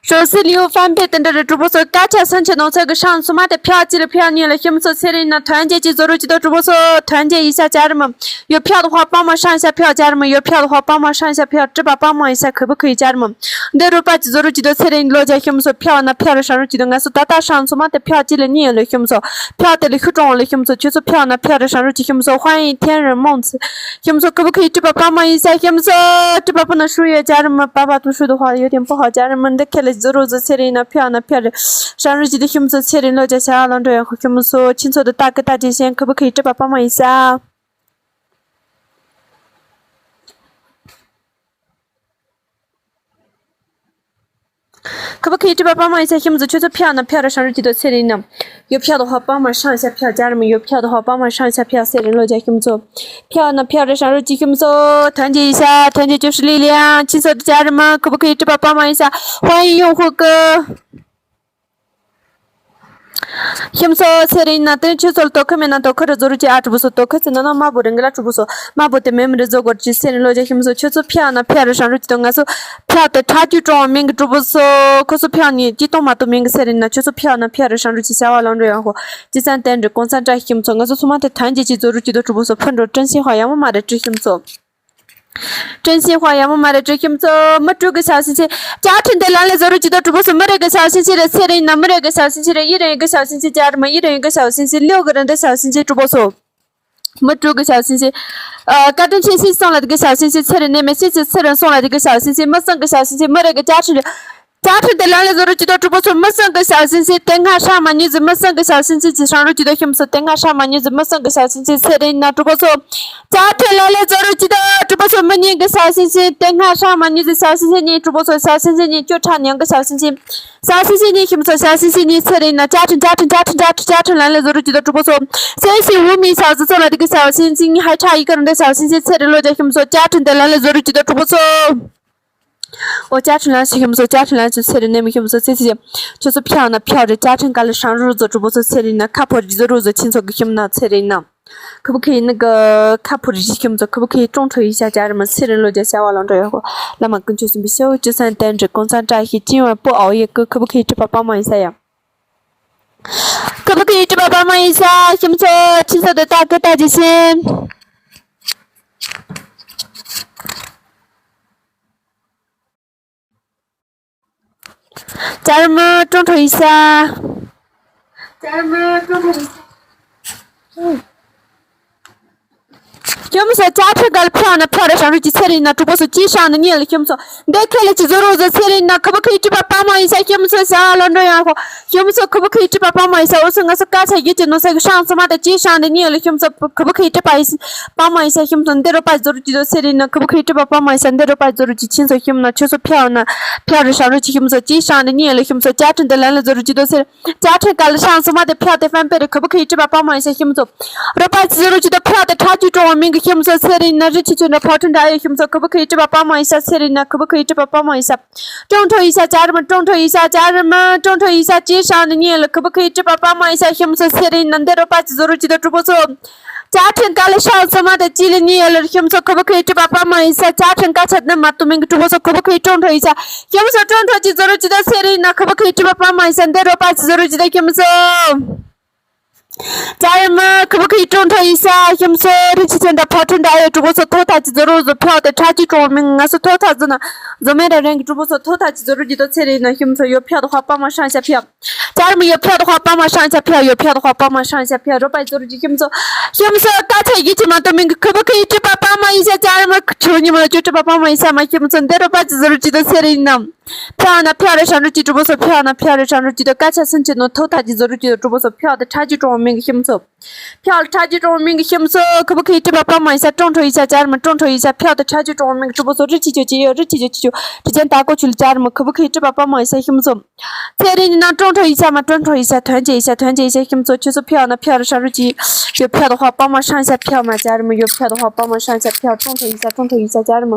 ཞོ་སི་ལིའུ་ཧྥན་པེ་དེ་འདྲ་རེ་གྲུ་པོ་སོ་ཀ་ཆ་སན་ཆེ་ནང་ཚ་གི་ཧྲང་སུ་མ་དེ་ཕྱག་ཅི་ལ་ཕྱག་ཉིན་ལ་ཁྱིམ་ཚོ་ཚེ་རིང་ན་ཐོན་རྒྱས་ཀྱི་ཟུར་གྱི་དོ་གྲུ་པོ་སོ་ཐོན་རྒྱས་ཡི་ཤ་ཅར་མ། ཡོད་ཕྱག་ལ་ཧོ་པ་མ་ཧྲང་ཤ་ཕྱག་ཅར་མ་ཡོད་ཕྱག་ལ་ཧོ་པ་མ་ཧྲང་ཤ་ཕྱག་གྲི་པ་པ་མ་ཡི་ཤ་ཁུ་བུ་ཁུ་ཡི་ཅར་མ། འདི་རུ་པ་ཅི་ཟོ་རུ་ཅི་དོ་ཚེ་རིང་ལོ་ཇ་ཤིམ་སོ་ཕྱག་ན་ཕྱག་རེ་ཧྲང་རུ་ཅི་དོ་ང་སོ་ད་ད་ཧྲང་སོ་མ་དེ་ཕྱག་ཅི་ལ་ཉི་ཡ་ལ་ཤིམ་སོ་ཕྱག་དེ་ལ་ཤུ་ཀྲོང་ལ་ཤིམ་སོ་ཁྱོད་སོ་ཕྱག་ན་ཕྱག་རེ་ཧྲང་རུ་ཅི་ཤིམ་སོ་ཧོ་ཡིན་ཐེན་རེ་མོང་ཚི་ཤིམ་སོ་ཁུ་བུ་ཁུ་ཡི་ཀྲི་པ་པ་མ་ཡིན་ས་ཤིམ་སོ་ཀྲི་པ་པ་ན་ཧྲུ་ཡོད་ཇ་རི་མ་པ་པ་ཏུ་ཧྲུ་དུ་ཧོ་ཡོད་ཐེན་པོ་ཧོ་ཇ་རི་མ་འདི་ཁེ་ལ་ཟོ་རུ་ཟོ་ཚེ་རིང་ན་ཕྱག་ན་ཕྱག་རེ་ཧྲང་རུ་ཅི་དོ་ཤིམ་སོ་ཚེ་རིང་ལོ་ཇ་ཤ་ལོ་འགྲོ་ཡ་ཧོ་ཤིམ་སོ་ཁྱིམ་སོ་དེ་ད་ཀི་ད་ཅི་ཤེན་ཁུ་བུ་ཁུ་ཡི་ཀྲི་པ་པ་མ་ཡིན་ས། ཁུ་བུ་ཁུ་ཡི་ཀྲི་པ་པ་མ་ཡི་ཤ་ཤིམ་ཚོ་ཁྱོད་ཚོ་ཕྱག་ན་ཕྱག་རེ་ཧྲང་རུ་ཅི་དོ་ཚེ་རིང་ནམ། ཡོད་ཕྱག་དོ་ཧོ་པ་མ་ཧྲང་ཤ་ཕྱག་ཅར་མི་ཡོད་ཕྱག་དོ་ཧོ་པ་མ་ཧྲང་ཤ་ཕྱག་ཚེ་རིང་ལོ་ཇ་ཤིམ་ཚོ། ཕྱག་ན་ཕྱག་རེ་ཧྲང་རུ་ཅི་ཤིམ་ཚོ། ཐོན་རྒྱས་ཡི་ཤ་ཐོན་རྒྱས་ཅོ་ཧྲི་ལི་ལི་ཡང་ཁྱི་ཚོ་དུ་ཅར་མ་ཁུ་བུ་ཁུ་ཡི་ཀྲི་པ་པ་མ་ཡི་ཤ་ཧོ་ཡི་ཡོང་ཧུ་ཀི། ཤིམ་སོ་ཚེ་རིང་ན་དོན་ཆུ་ཚོལ་དོ་ཁུ་མེད་ན་དོ་ཁུ་རུ་ཛོ་རུ་ཅི་ཨ་གྲུ་པོ་སོ་དོ་ཁུ་ཚེ་ན་ན་མ་བུ་རིང་གི་ལ་གྲུ་པོ་སོ་མ་བུ་དེ་མེ་མི་རི་ཛོ་གོར་ཅི་ཚེ་རིང་ལོ་ཇ་ཤིམ་སོ་ཁྱོད་ཚོ་ཕྱག་ན་ཕྱག་རུ་ཧྲང་རུ་ཅི་དོ་ང་སོ་ཕྱག་དེ་ཁྲ་ཅུ་ཀྲོང་མིང་གི་གྲུ་པོ་སོ་ཁོ་སོ་ཕྱག་ནི་ཅི་གཏོང་མ་གཏོང་མིང་གི་ཚེ་རིང་ན་ཁྱོད་ཚོ་ཕྱག་ན་ཕྱག་རུ་ཧྲང་རུ་ཅི་བྱ་བ་ལོང་རུ་ཡང་ཧོ་ཅི་ཚན་བསྟན་འགྲོ་གོང་ཚན་བཀྲ་ཤིམ་སོ་ང་སོ་ཚོ་མ་དེ་ཐན་ཇེ་ཅི་ཛོ་རུ་ཅི་དོ་གྲུ་པོ་སོ་ཕུན་འགྲོ་ཀྲིན་སི་ཧོ་ཡ་མོ་མ་རེ་ཀྲི་ཤིམ་སོ། ཀྲིན་སི་ཧོ་ཡ་མོ་མ་རེ་ཀྲི་ཤིམ་ཚོ་མི་ཀྲུ་གི་ཤའོ་ཤིན་ཆི། ཅ་ཁྲིན་དེ་ལ་ལེ་ཛོ་རུ་ཅི་དོ་གྲུ་པོ་སོ་མི་རེ་གི་ཤའོ་ཤིན་ཆི་རེ་ཚེ་རིང་ན་མི་རེ་གི་ཤའོ་ཤིན་ཆི་རེ་ཡི་རེ་གི་ཤའོ་ཤིན་ཆི་ཅར་མ་ཡི་རེ་གི་ཤའོ་ཤིན་ཆི་ལིའུ་གི་རེ་འདི་ཤའོ་ཤིན་ཆི་གྲུ་པོ་སོ། མི་ཀྲུ་གི་ཤའོ་ཤིན་ཆི། ཨ་ཀ་ཏྲིན་ཆི་སི་སོང་ལ་དི་གི་ཤའོ་ཤིན་ཆི་ཚེ་རིང་ནེ་མེ་ཤི་ཆི་ཚེ་རིང་སོང་ལ་དི་གི་ཤའོ་ཤིན་ཆི་མི་སང་གི་ཤའོ་ཤིན་ཆི་མི་རེ་གི་ཅ་ཁྲིན་རེ། ཅ་ཁྲིན་དེ་ལ་ལེ་ཛོ་རུ་ཅི་དོ་གྲུ་པོ་སོ་མི་སང་གི་ཤའོ་ཤིན་ཆི་དེ་སྔ་ཧྲ་མ་ཉི་ཟི་མི་སང་གི་ཤའོ་ཤིན་ཆི་ཅི་ཧྲང་རུ་ཅི་དོ་ཤིམ་སོ་དེ་སྔ་ཧྲ་མ་ཉི་ཟི་མི་སང་གི་ཤའོ་ཤིན་ཆི་ཚེ་རིང་ན་གྲུ་པོ་སོ། ཅ་ཁྲིན་ལ་ལེ་ཛོ་རུ་ཅི་དོ་གྲུ་པོ་སོ་མི་ཉིན་གི་ཤའོ་ཤིན་ཆི་དེ་སྔ་ཧྲ་མ་ཉི་ཟི་ཤའོ་ཤིན་ཆི་ཉིན་གྲུ་པོ་སོ་ཤའོ་ཤིན་ཆི་ཉིན་ཅོ་ཁྲ་ཉང་གི་ཤའོ་ཤིན་ཆི། ཤའོ་ཤིན་ཆི་ཉིན་ཤིམ་སོ་ཤའོ་ཤིན་ཆི་ཉིན་ཚེ་རིང་ན་ཅ་ཁྲིན་ཅ་ཁྲིན་ཅ་ཁྲིན་ཅ་ཁྲིན་ཅ་ཁྲིན་ལ་ལེ་ཛོ་རུ་ཅི་དོ་གྲུ་པོ་སོ། སེ་ཤི་ཝུ་མི་ཤའོ་ཟི་ཚོ་ལ་དི་གི་ཤའོ་ཤིན་ཆི་ཉིན་ཧའི་ཁྲ་ཡི་ཀ་རུ་འདི་ཤའོ་ཤིན་ཆི་ཚེ་རིང་ལོ་ཇ་ཤིམ་སོ་ཅ་ཁྲིན་དེ་ལ་ལེ་ཛོ་རུ་ཅི་དོ་གྲུ་པོ་སོ། ཨོ་ཅ་ཁྲིན་ལ་ཤི་ཤིམ་སོ་ཅ་ཁྲིན་ལ་ཅི་ཚེ་རིང་ནེ་མི་ཤིམ་སོ་ཚེ་ཚེ་ཁྱོད་ཚོ་ཕྱག་ན་ཕྱག་རེ་ཅ་ཁྲིན་ཀ་ལ་ཧྲང་རུ་ཛོ་གྲུ་པོ་སོ་ཚེ་རིང་ན་ཁ་ཕོ་རི་ཛོ་རུ་ཛོ་ཁྱིན་ཚོ་གི་ཤིམ་ན་ཚེ་རིང་ན། ཁུ་བུ་ཁེ་ཡི་ནི་གི་ཁ་ཕོ་རི་ཤིམ་སོ་ཁུ་བུ་ཁེ་ཡི་ཀྲོང་ཁྲོ་ཡི་ཤ་ཅ་རི་མ་ཚེ་རིང་ལོ་ཇ་ཤ་བ་ལོང་འགྲོ་ཡོད་ཧོ་བླ་མ་ཀུན་སྤྱོད་གསུམ་པའི་ཤ་བོ་ཅི་སན་བསྟན་འགྲོ་གོང་ཚ་བཀྲ་ཤིས་ཅི་བ་པོ་ཨའོ་ཡི་གི་ཁུ་བུ་ཁེ་ཡི་ཀྲི་པ་པ་མ་ཡིན་ས་ཡ། ཁུ་བུ་ཁེ་ཡི་ཀྲི་པ་པ་མ་ཡིན་ས་ཤིམ་སོ་ཁྱིན་སོ་དེ་ད་གི་ད་ཇི་ཤིན། ཅར་མ་ཀྲོང་ཁྲོ་ཡི་ཤ། ཅར་མ་ཀྲོང་ཁྲོ་ཡི་ཤ། ཁྱོད་མི་ས་ཅ་ཁྲི་གལ་ཕྱོགས་ན་ཕྱོགས་རེ་ཧྲང་རུ་ཅི་ཚེ་རིང་ན་གྲུ་པོ་སོ་ཅི་ཧྲང་ནི་ཉེ་ལ་ཁྱོད་མི་ས་འདི་ཁེ་ལ་ཅི་ཟོ་རོ་ཟོ་ཚེ་རིང་ན་ཁུ་བུ་ཁེ་ཡི་ཀྲི་པ་པ་མ་ཡིན་ས་ཁྱོད་མི་ས་ཤ་ལོ་འགྲོ་ཡང་ཧོ། ཁྱོད་མི་ས་ཁུ་བུ་ཁེ་ཡི་ཀྲི་པ་པ་མ་ཡིན་ས་འུ་ཚོ་ང་ས་ཀ་ཆ་ཡི་ཅི་ནོ་ས་གི་ཧྲང་སོ་མ་ད་ཅི་ཧྲང་ནི་ཉེ་ལ་ཁྱོད་མི་ས་ཁུ་བུ་ཁེ་ཡི་ཀྲི་པ་ཡིན་ས་པ་མ་ཡིན་ས་ཁྱོད་མི་ས་འདི་རོ་པ་ཟོ་རུ་ཅི་ཟོ་ཚེ་རིང་ན་ཁུ་བུ་ཁེ་ཡི་ཀྲི་པ་པ་མ་ཡིན་ས་འདི་རོ་པ་ཟོ་རུ་ཅི་ཁྱིན་སོ་ཁྱོད་མི་ན་ཁྱོད་སོ་ཕྱོགས་ན་ཕྱོགས་རེ་ཧྲང་རུ་ཅི་ཁྱོད་མི་ས་ཅི་ཧྲང་ནི་ཉེ་ལ་ཁྱོད་མི་ས་ཅ་ཁྲི་འདི་ལ་ལ་ཟོ་རུ་ཅི་ཟོ་ཚེ་རིང་ཅ་ཁྲི་ཀ་ལ་ཧྲང་སོ་མ་དེ་ཕྱག་དེ་ཧྥན་པེ་རི་ཁུ་བུ་ཁེ་ཡི་ཀྲི་པ་པ་མ་ཡིན་ས་ཤི་མི་ཚོ། རོ་པ་ཅི་ཟོ་རུ་ཅི་དོ་ཕྱག་དེ་ཁྲ་ཅུ་ཀྲོང་བ་མིང་གི་ ཁྱིམ་སོ་ཚེ་རིང་ན་རི་ཆུ་ཆུ་འདྲ་ཕོ་ཁྲི་འདྲ་ཡོད། ཁྱིམ་སོ་ཁུ་བུ་ཁུའི་སྤྲི་པ་པ་མ་ཡིན་ཤ། ཚེ་རིང་ན་ཁུ་བུ་ཁུའི་སྤྲི་པ་པ་མ་ཡིན་ཤ། ཀྲོང་ཁྲོ་ཡིན་ཤ་ཅ་རི་མ། ཀྲོང་ཁྲོ་ཡིན་ཤ་ཅ་རི་མ། ཀྲོང་ཁྲོ་ཡིན་ཤ་ཅེ་ཧྲང་ནི་ཉེ་ལ་ཁུ་བུ་ཁུའི་སྤྲི་པ་པ་མ་ཡིན་ཤ། ཁྱིམ་སོ་ཚེ་རིང་ན་འདི་རོ་པ་ཅི་བཟོ་རུ་ཅི་དོ་གྲུ་པོ་སོ། ཅ་ཁྲིན་ཀ་ལི་ཤ་སོ་མ་དེ་ཅི་ལི་ཉེ་ལ་ཁྱིམ་སོ་ཁུ་བུ་ཁུའི་སྤྲི་པ་པ་མ་ཡིན་ཤ། ཅ་ཁྲིན་ཀ་ཆ་ནི་མ་ཏུ་མིང་གི་གྲུ་པོ་སོ་ཁུ་བུ་ཁུའི་ཀྲོང་ཁྲོ་ཡིན་ཤ། ཁྱིམ་སོ་ཀྲོང་ཁྲོ་ཅི་བཟོ་རུ་ཅི་དོ་ཚེ་རིང་ན་ཁུ་བུ་ཁུའི་སྤྲི་པ་པ་མ་ཡིན་ཤ། འདི་རོ་པ་ཅི་བཟོ་རུ་ཅི་དོ་ཁྱིམ་སོ། ཅ་རི་མ་ཁུ་བུ་ཁུའི་ཀྲོང་ཁྲོ་ཡིན་ཤ། ཁྱིམ་སོ་རི་ཆི་ཆེན་དང་ཕོ་ཁྲི་འདྲ་ཡོད། གྲུ་པོ་སོ་ཐོ་ཐ་ཅི་བཟོ་རུ་བཟོ་ཕྱོགས་དེ་ཁྲ་ཅི་ཀྲོང་མིང་ང་སོ་ཐོ་ཐ་བཟོ་ན་བཟོ་མེད་ར་རེང་གི་གྲུ་པོ་སོ་ཐོ་ཐ་ཅི་བཟོ་རུ་ཅི་དོ་ཚེ་རིང་ན་ཁྱིམ་སོ་ཡོད་ཕྱོགས་དེ་ཧོ་པ་མ་ཧྲང་ཤ་ཕྱོགས། ཅ་རི་མ་ཡོད་ཕྱོགས་དེ་ཧོ་པ་མ་ཧྲང་ཤ་ཕྱོགས། ཡོད་ཕྱོགས་དེ་ཧོ་པ་མ་ཧྲང་ཤ་ཕྱོགས། རོ་པ་ཅི་བཟོ་རུ་ཅི་ཁྱིམ་སོ། ཁྱིམ་སོ་ཀ་ཆ་ཡི་ཆི་མ་ཏུ་མིང་གི་ཁུ་བུ་ཁུའི་སྤྲི་པ་པ་མ་ཡིན་ཤ། ཅ་རི་མ་ཁུ་ཆུ་ཉི་མ་ལ་ཅོ་སྤྲི་པ་པ་མ་ཡིན་ཤ་མ། ཁྱིམ་སོ་འདི་རོ་པ་ཅི་བཟོ་རུ་ཅི་དོ་ཚེ་རིང་ན། ཕྱོགས་ན་ཕྱོགས་རེ་ཧྲང་རུ་ཅི་གྲུ་པོ་སོ། ཕྱོགས་ན་ཕྱོགས་རེ་ཧྲང་རུ་ཅི་དོ་ཀ་ཆ་སུན་ཅི་ནོ་ཐོ་ཐ་ཅི་བཟོ་རུ་ཅི་དོ་གྲུ་པོ་སོ། ཕྱོགས་དེ་ཁྲ་ཅི་ཀྲོང་མིང་གི་ཁྱིམ་སོ། ཕྱོགས་ལ་ཁྲ་ཅི་ཀྲོང་མིང་གི་ཁྱིམ་སོ་ཁུ་བུ་ཁུའི་སྤྲི་པ་པ་མ་ཡིན་ཤ། ཀྲོང་ཁྲོ་ཡིན་ཤ་ཅ་རི་མ་ཀྲོང་ཁྲོ་ཡིན་ཤ། ཕྱོགས་དེ་ཁྲ་ཅི་ཀྲོང་མིང་གི་གྲུ་པོ་སོ། རི་ཆི་ཆོ་ཅི་ཡོད་རི་ཆི་ཆོ་ཅི་ཆོ། དྲི་ཅན་ད་ཀོ་ཆུ་ལ་ཅ་རི་མ་ཁུ་བུ་ཁུའི་སྤྲི་པ་པ་མ་ཡིན་ཤ་ཁྱིམ་སོ། ཚེ་རིང་ནི་ན་ཀྲོང་ཁྲོ་ཡིན་ཤ་མ་ཀྲོང་ཁྲོ་ཡིན་ཤ། ཐོན་ཅི་ཡིན་ཤ་ཐོན་ཅི་ཡིན་ཤ་ཁྱིམ་སོ། ཆུ་སོ་ཕྱོགས་ན་ཕྱོགས་རེ་ཧྲང་རུ་ཅི་ཡོད་ཕྱོགས་དེ་ཧོ་པ་མ་ཧྲང་ཤ་ཕྱོགས་མ། ཅ་རི་མ་ཡོད་ཕྱོགས་དེ་ཧོ་པ་མ་ཧྲང་ཤ་ཕྱོགས། ཀྲོང་ཁྲོ་ཡིན་ཤ་ཀྲོང་ཁྲོ་ཡིན་ཤ་ཅ་རི་མ།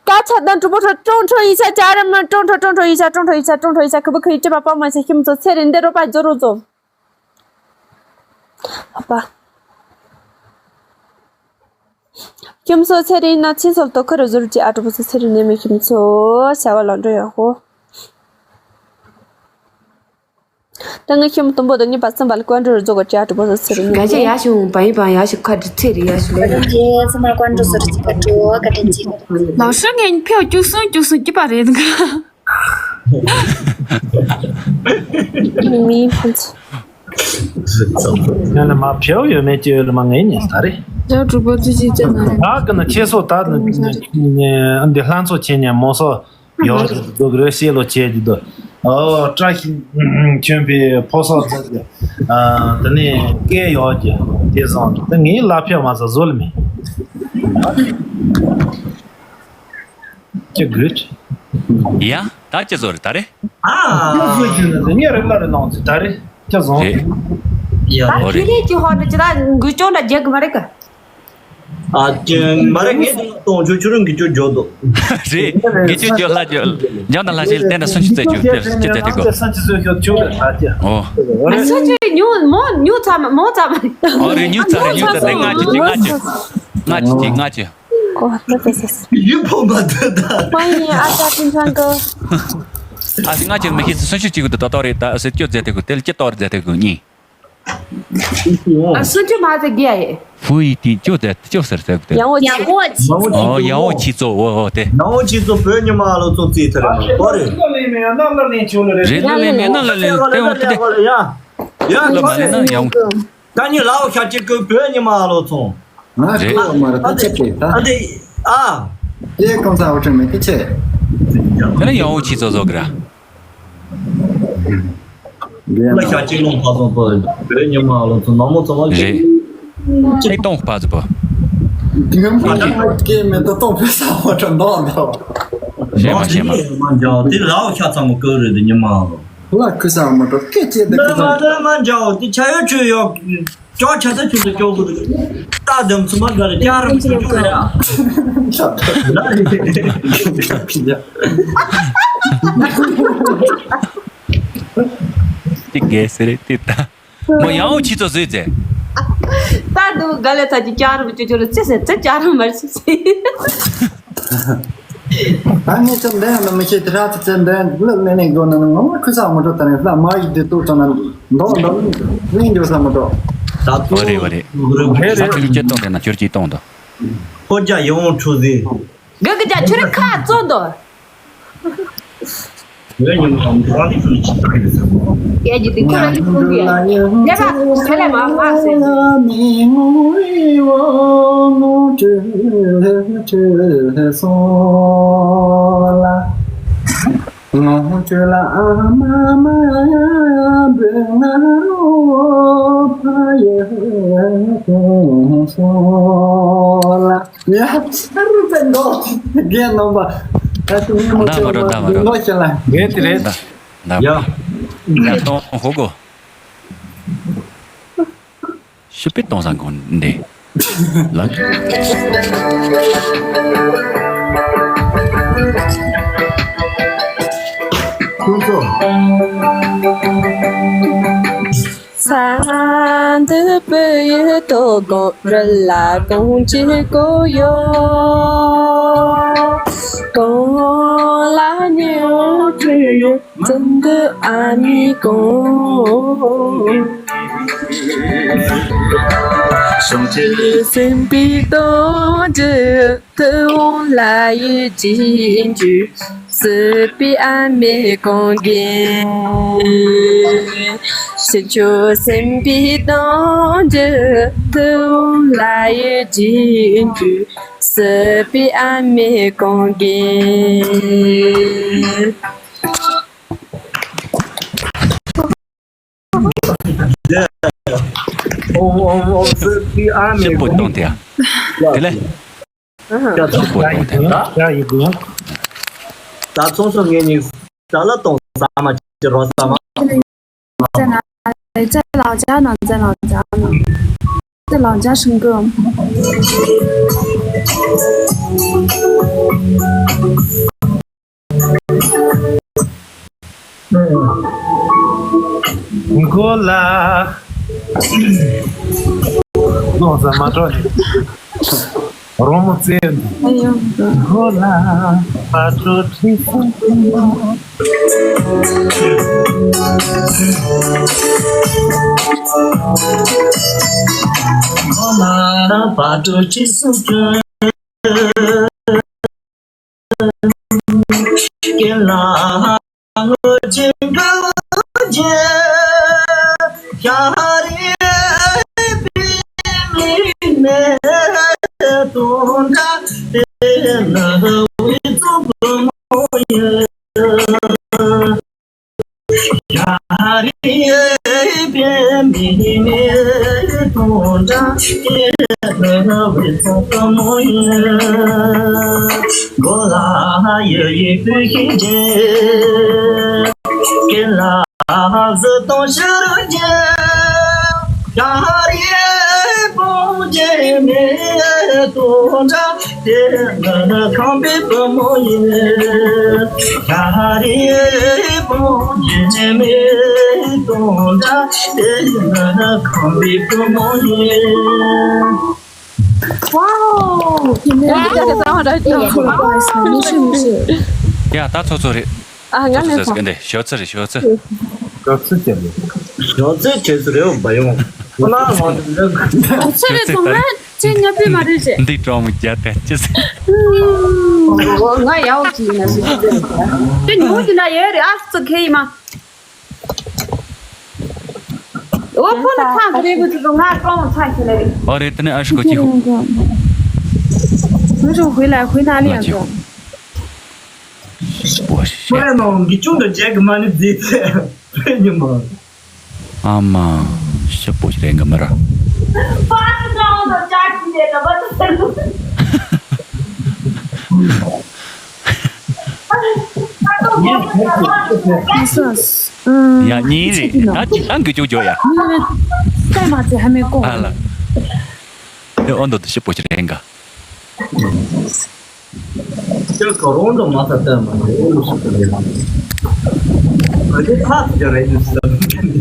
ཀ་ཆ་དང་གྲུ་པོ་ཁྲོ་ཀྲོང་ཁྲོ་ཡིན་ཤ་ཅ་རི་མ། ཀྲོང་ཁྲོ་ཀྲོང་ཁྲོ་ཡིན་ཤ་ཀྲོང་ཁྲོ་ཡིན་ཤ་ཀྲོང་ཁྲོ་ཡིན་ཤ། ཁུ་བུ་ཁུའི་སྤྲི་པ་པ་མ་ཡིན་ཤ་ཁྱིམ་སོ། ཚེ་རིང་འདི་རོ་པ་ཇོ་རོ་ཛོ། ཨ་པ། ཁྱིམ་སོ་ཚེ་རིང་ན་ཆིན་སོལ་དོ་ཁུ་རུ་ཟུར་གྱི་ཨ་གྲུ་པོ་སོ། ཚེ་རིང་ནས་མི་ཁྱིམ་སོ་བྱ་བ་ལ་འགྲོ་ཡོང་ཧོ། ད་ངའི་ཁྱིམ་དུམ་བུ་དང་གཉིས་པ་གསུམ་པ་ལ་ཀོན་ཀྲོལ་བཟོ་དགོས་ཀྱི་ཨ་གྲུ་པོ་སོ། ཚེ་རིང་ནས་ག་ཅེ་ཡ་ཞུ་བ་ཡིན་པ་ཡ་ཞུ་ཁ་ཏི་ཚེ་རིང་ཡ་ཞུ་ལེ། ཁྱེད་ཚང་མ་ཀོན་ཀྲོལ་ཟུར་གྱི་ཨ་གྲུ་ག་དྲན་ཅི། ལགས་སོ། ངས་ཕེའུ་བཅུ་གསུམ་བཅུ་གསུམ་གྱི་པ་རེད་འདུག་མིའི་ཕན་ཚུན། ཡང་ན་མ་ཕེའུ་ཡོད་མེད་ཀྱི་ཡོད་ལ་མ་ངེས་ཉེས་ད་རེད། ཡང་གྲུ་པ་ཙི་ཅི་ཙི་ན། ད་གི་ན་ཁྱེད་སོ་ད་འདི་ལྷ་མཚོ་ཆེན་ཉན་མོ་སོ་ཡོད་འདུག་རེ་ཤེས་ལོ་བྱེད་ཀྱི་འདུག་ཨོ་བཀྲ་ཤིས་ཁྱོན་པའི་ཕོ་སོགས་ཚོ་གི་ཨ་དེ་ནས་སྐད་ཡོད་ཀྱི་དེ་བཟང་འདུག་ད་ངའི་ལ་ཕེའུ་མ་ཟ་བཟོ་ལ་མེད། ཅི་དགོས། ཡ། ད་ཅི་བཟོ་རེད་ད་རེད། ཨ། ཅི་བཟོ་རྒྱུ་ནི་ངས་རེ་ལ་རེ་ལངས་ཚེ་ད་རེད་ཅི་བཟོ། རེད། ཡ། ད་ཨོ་རེད། ཁྱེད་རེད་ཀྱི་ཧོ་འདྲ་ཅི་ད་འགུལ་སྐྱོད་འདྲ་རྒྱག་གི་མ་རེད་ག་ཨ་ཅི་མ་རེད། ངས་དེ་གཏོང་ཆུ་ཆུ་རུང་གི་ཆུ་འཇོག་འདུག་རེད། ངས་ཆུ་འཇོག་ལྷ་འཇོག་འཇོག་དང་ལྷ་ཞིག་བསྟན་ན་སུན་ཆུ་རྩེ་རྒྱུ་དེ་སུན་ཆུ་རྩེ་དེ་གོ་སུན་ཆུ་བཟོས་ཤོག་ཆུ་རེད་ད་ཅི། ཨོ། ཨ་སུན་ཆུ་ཉུ་མོ་ཉུ་ཚ་མ་མོ་ཚ་མ། ཨོ་རེད། ཉུ་ཚ་རེད། ཉུ་ཚ་དེ་ལྔ་ཆུ་ཅི་ལྔ་ཆུ་ལྔ་ཆུ་ཅི་ལྔ་ཆུ། ཨོ་ལྷ་དེ་སེ། ཡུལ་ཕོག་མ་ཐུབ་ད། ཕ་ཡིན་ཨ་ཅག་ཕུན་ཚང་གི་ཨ་སི་ང་ཅིག་མི་ཤེས་སུན་ཆུ་གཅིག་གི་དོ་ཏོ་རེད་ད་ཟེར་སྐྱོ་མཛད་དེ་གོ་དེ་ལ་སྐྱི་ཏོ་རེད་མཛད་དེ་གོ་གཉིས། ཨ་སུན་ཆུ་མ་ཟེར་གི་ཡ་ཡེ། ཧུ་ཡི་དེ་སྐྱོ་མཛད་སྐྱོ་ཟེར་ཟེར་གོ་དེ། ཡང་བོ་ཆི། ཡང་བོ་ཆི། ཨོ་ཡང་བོ་ཆི་ཙོ་འོ་འོ་དེ། ཡང་བོ་ཆི་ཙོ་བོད་ཉི་མ་ལོ་ཙོ་རྩིས་ཐ་རེད་མ་གོ་རེད། རེད་ལ་ལེ་མེད་ན་ལ་ལེ་ལེ་ཡ། ཡ་ལ་མ་ལེ་ན་ཡང་བོ། ད་ནི་ལའོ་ཤ་ཅིག་གི་བོད་ཉི་མ་ལོ་ཚོང་། ང་རེད། ཁོ་མ་རེད་ད་ཅི་ཅི་ད། ཨ་འདི་ཨ། དེ་གང་ས་འོ་ཁྲི་མེད་ཀི་ཆེ། དེ་ནི་ཡང་འོ་ཆི་ཙོ་ཙོ་གི་ར། ང་ཤ་ཅིག་ལོང་ཕ་ཚོང་པོ་བོད་ཉི་མ་ལོ་ཚོང་ནང་མོ་ཚོང་བ་རེད། ཅིག་གཏོང་ཕ་ཚོ་པོ། དེ་ང་མ་ད་ང་སྐད་མེད་ད་གཏོང་ཕེ་ས་འོ་ཁྲི་འདོག་འདོག་ཞེས་མ་ཞེས་མ། མ་འཇའ་དེ་ལའོ་ཤ་ཚང་མོ་ཀི་རེད་དེ་ཉི་མ་ལོ། ལ་ཁུ་ས་མ་འགྲོ་སྐད་ཅེས་འདི་ཁུ་ས་མ་འགྲོ། མ་འཇའ་འདི་ཆ་ཡོད་ཆུ་ཡོད། ཅོག་ཆ་ཚ་ཆུ་ཚ་ཅོག་གུ་རྟ་དམ་ཚུ་མ་ག་རེ་ཅ་རམ་ཚུ་ཅོག་རེ་ཨ། ལ་རེ་ཅི་གེ་སེ་རེ་ཏི་ཏ། མོ་ཡང་འོ་ཆི་ཚོ་ཟོས་ཚེ། ད་དུ་ག་ལེ་ཚ་ཅི་ཅ་རམ་ཅོག་ཅོག་རེ་ཙེ་སེ་ཙེ་ཅ་རམ་མར་སི་སི། ད་ངས་ཅང་འདོན་ཡང་མི་ཤེས་དེ་ར་ཚིག་ཚེ་འདོན་ལབ་ལེ་ནས་དགོ་ན་ནི་ངོ་མ་ཁུ་ས་མ་འགྲོ་ད་ནི་ལ་མ་ཡི་དེ་ཏོ་ཙང་ན་འདོག་འདོག་ལིང་འགྱོ་ས་མ་འགྲོ། ད་ཏོ་བ་རེད་བ་རེད། ད་ཁྱོད་ཀྱི་སྐད་གཏོང་དེ་ན་ཁྱོད་ཀྱིས་གཏོང་དང་། ཁོ་རྒྱ་ཡོང་ཁྲུ་ཟི། གི་གི་རྒྱ་ཁྱོད་རི་ཁ་བཙོ་འདོག་ཡོད་ཉི་མ་ཁམས་ཁོ་རང་ཚོ་ནི་ཅི་ལྟར་ཡོད་ཟེར་ན། ཡ་ཇི་དེ་ཁོ་རང་གི་ཁུངས་ཡ། ལས་ཀ་དེ་ལས་མ་མ་ཟེར། ཡ་ཚར་བའི་མདོག་རྒན་རྣམ་པ། ད་དུང་མི་མོ་ད་མ་འགྲོ་ད་མ་འགྲོ། མདོག་ཤེས་ལ། རེད་དེ་རེད། ད་ད་ཡ། ཡ་གཏོང་ཧོ་གོ། ཤི་པི་གཏོང་ས་གོ་འདི། ལགས། ཁོང་ཚོ། ས་འདི་བོད་ཡུལ་དོ་དགོང་རི་ལ་གོང་ཅི་གོ་ཡོ། གོང་ལ་ཉེ་འོ་ཁྲི་ཡོ། ཙམ་དུ་ཨ་མི་གོང་། གཤོང་ཁྲི་སེམས་པའི་གཏོང་རྒྱུ། ཐུབ་དབང་ལ་ཡི་རྗེས་འཇུག་སྲིད་པའི་ཨ་མའི་གོང་རྒན། ཕྱི་ཕྱོགས་སེམས་པའི་གཏོང་རྒྱུ། ཐུབ་དབང་ལ་ཡི་རྗེས་འཇུག་སྲིད་པའི་ཨ་མའི་གོང་རྒན། ཨོ་ཨོ་ཨོ་སྲིད་པའི་ཨ་མའི་གོང་རྒན། དེ་ལས། ཡ་ཡི་གུ། ད་ཚོང་སོ་ངེད་གཉིས་ད་ལ་གཏོང་ས་མ་ཅི་རོ་ས་མ། མགོ་ལ། ལོང་ས་མ་འགྲོ་ནས། རོ་མོ་རྩེ་འདུག་མགོ་ལ་བ་ཏྲོ་ཁྲི་སུ། མགོ་ལ་བ་ཏྲོ་ཁྲི་སུ། ཀེ་ལ་ངོ་ཅན་གོ་ཅན་ཤ་རི་པི་མི་མེ་དུང་ག་དེ་ན་བི་ཙུ་གོ་མོ་ཡེ། དེ་ནི་ཁམས་པའི་བུ་མོ་ཡིན། ཤ་རི་བུ་མོ་ཡིན་མེད་དོན་འདྲ། དེ་ནི་ཁམས་པའི་བུ་མོ་ཡིན། Wow! ཡ་ད་ཚོ་ཚོ་རེད། ཨ་ང་ཚོ་ལས་ཚོ་ཚོ་ག་འདྲ་ཞོ་ཚོ་རེད་ཞོ་ཚོ། ཞོ་ཚོ་ཅན་རེད། ཞོ་ཚོ་ཁྱེད་ཚོ་རེད་འོ་བ་ཡོང་། ཁོ་ན་ང་ཚོ་རེད། ཚོ་རེད་ཚོ་མ། ཅི་ཉོ་པི་མ་རེད་ཅེ། འདི་གྲོགས་མོ་རྒྱ་དེ་ཅི་ཟེར། ང་ཡག་པོ་ཅིག་ཡིན་ན་ཞིག་རེད། དེ་ཉོ་གི་ན་ཡོད་རེད་ཨ་ཙི་ཁེ་ཡིན་མ། འོ་ཕོ་ན་ཚང་གི་རེད་གི་ང་གྲོགས་མོ་ཚང་གི་རེད། ཨོ་རེད་དེ་ནས་ཨ་ཤི་གོ་ཅི་གོ། ང་ཚོ་ཧུའེ་ལ་ཧུའེ་ན་ལི་ཡང་གོ། ཤི་པོ་ཤི། ཁོ་རེ་ནང་གི་ཅུང་དུ་རྒྱལ་གི་མ་ནི་རྫི་ཚེ་བེ་ཉི་མ། ཨ་མ། ཤི་པོ་ཤི་རེ་ང་མ་ར། ཡ་གཉིས་རེད་ད་ཅི་ཨང་གི་ཅུ་ཇོ་ཡ། ཨ་ལ། དེ་ཨོ་འདོད་དུ་ཤི་པོ་ཤི་རེ་ང་། ཁྱོད་ཁོ་རང་དུ་མ་ཐག་ལྟ་མ་ཐག་ཨོ་ལུ་སུ་ཐུ་རེད། ཨ་ནི་ཐག་ཅི་རེད་ནི་སུ་ལ་མི་ཁྱོད་ནི།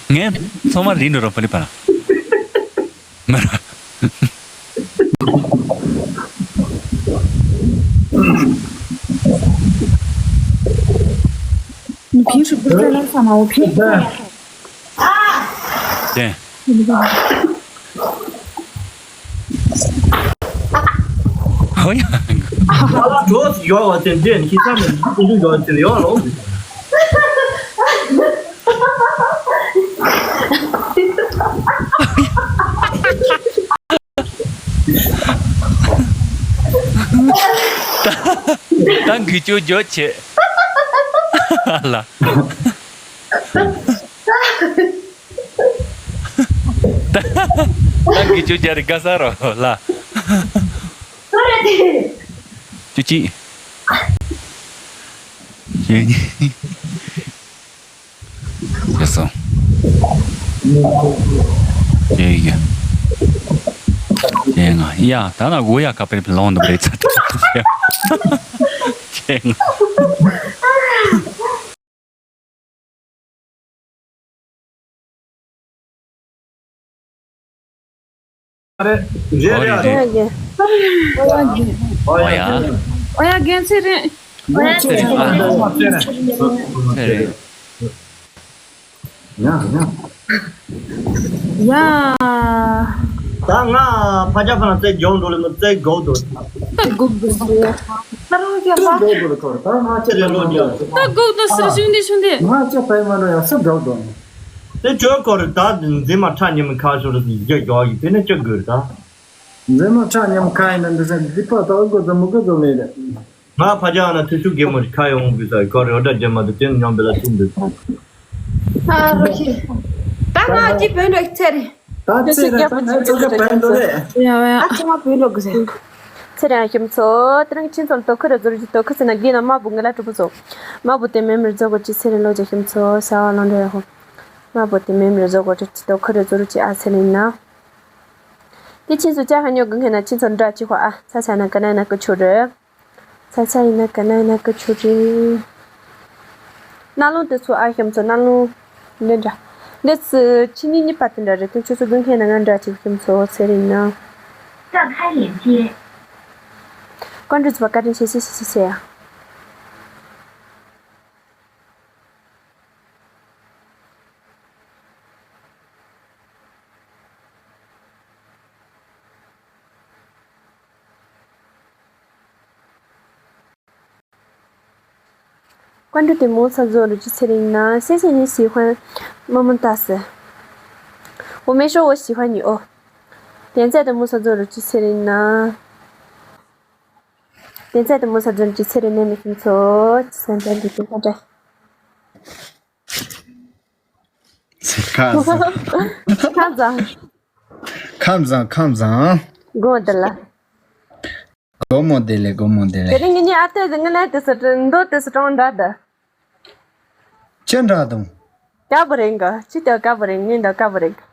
ངས་ཚང་མ་རིན་འགྲོ་རོགས་ཕ་ལི་པ་ལ། མ་ར།你平时不是在那上吗？我平时在那上。 ཅན། ཧོ་ཡ། ཨ་ལ་གྲོགས་ཡོད་བ་དེ་འདྲས་ཁྱི་ཚང་མ་ཡོད་དེ་ཡོད་ལོ། ད་འགུལ་སྐྱོད་རྒྱོ་ཆེ་ལ། ད་གི་ཅུ་རྒྱ་རི་ག་ས་རོ་ལ། ཅུ་ཅི། ཡེ་ཉི། ཡེ་སོ། ཡ་ད་ན་གོ་ཡ་ཀ་པེ་ལོང་དུ་བྲེ་ཚ་ཏེ་ཁྱེད་ང་རེད། རེད་རེད། ཨོ་ཡ། ཨོ་ཡ། ཨོ་ཡ་རྒན་ཚེ་རིང་། ཨོ་ཡ་ཚེ་རིང་། ཨ་ཚེ་རིང་། ཡ་ཡ། ཡ། ད་ང་ཕ་ཇ་ཕ་ན་རྩེ་རྒྱོང་འགྲོ་ལེ་མི་རྩེ་དགོས་འདུག་ད་དགོས་འདུག་ཟེར། ད་རང་ཅག་ལ། ད་དགོས་འདུག་ཟེར་ཞུ་འདི་ཞུ་འདི། ང་ཅག་ཕ་ཡི་མ་འགྲོ་ཡ་སུ་དགོས་འདུག་དེ་ཁྱོད་ཀོ་རེ་ད་འཛིན་མ་ཁྲ་ཉི་མ་ཁ་ཤོར་རྒྱ་ཡོག་ཡི་དེ་ནས་ཅི་དགོས་ད། འཛིན་མ་ཁྲ་ཉི་མ་ཁ་ཡིན་ན་འདི་ཚ་འདི་པ་ད་དགོས་ད་མི་དགོས་ད་མེད་རེད། ང་ཕ་ཇ་ན་ཐུ་ཆུ་གེ་མོ་ཁ་ཡོང་དགོས་ས་ཀོ་རེ་འོ་ད་རྒྱ་མ་དུ་དེ་ནས་ཉམས་པའི་ལ་ཐུག་འདུག་ཨ་རོ་ཤི། ད་ང་ཅི་བོད་འགྲོ་ཚེ་རེད། ད་ཚེ་རེད་ད་ང་ཚོ་ག་བོད་འགྲོ་རེད། ཡ་ཡ། ཨ་ཅི་ང་བོད་འགྲོ་དགོས་ཟེར། ཚེ་རིང་ཨ་ཁྱིམ་ཚོ་དེ་རིང་ཁྱིམ་ཚོ་ལ་དོ་ཁུར་རེ་ཟུར་གྱི་དོ་ཁུར་ཟེར་ན་དགེ་ན་མ་བུ་ངི་ལ་གྲུ་པོ་ཚོ། མ་བུ་དེ་མེ་མེར་རྫོགས་དགོས་ཀྱི་ཚེ་རིང་ལོ་རྒྱ་ཁྱིམ་ཚོ་ས་བ་ལོང་འདྲ་ཡ་ཧོ། མ་བུ་དེ་མེ་མེར་རྫོགས་དགོས་ཀྱི་དོ་ཁུར་རེ་ཟུར་གྱི་ཨ་ཚེ་རིང་ན། དེ་ཁྱིམ་ཚོ་ཅག་ཧ་ཉོ་གི་མཁན་ན་ཁྱིམ་ཚོ་འདྲ་ཅི་ཧོ་ཨ་ཚ་ཚ་ན་ག་ན་ན་ཀི་ཆུ་རེད། ཚ་ཚ་ཡིན་ན་ག་ན་ཡིན་ན་ཀི་ཆུ་རེད། རྣ་ལུང་དེ་ཚོ་ཨ་ཤམ་ཚོ་རྣ་ལུང་འདི་འདྲ། འདི་ཚོ་ཕྱི་ཉིན་གཉིས་པ་དེ་འདྲ་རེད་དུང་ཆུ་ཚོད་དགུ་ཁེ་ན་ང་འདྲ་ཅིག་ཤམ་ཚོ་ཚེ་རིང་ན། ཀ་འགྲོ་ཚོ་བ་བཀའ་དྲིན་ཆེ་ཆེ་ཆེ་ཆེ་ཆེ་ཡ།关注的木草做的之前的呢，谢谢你喜欢么么哒丝。我没说我喜欢你哦。点赞的木草做的之前的呢，点赞的木草做的之前的那没听错，三三的点赞。ཁམས་བཟང་། ཁམས་བཟང་། ཁམས་བཟང་། དགོངས་དག་ལ། སྒོ་མོ་བདེ་ལེགས། སྒོ་མོ་བདེ་ལེགས། དེ་རིང་ངེད་གཉིས་ཨ་ཏོས་ངི་ལན་དེ་སུ་དྲན་མདོ་དེ་སུ་དྲང་འདྲ་འདི། ཅི་འདྲ་དང་། དཀར་པོ་རེད་གི་ཅི་ལྟར་དཀར་པོ་རེད་ངས་འདི་དཀར་པོ་རེད་གི།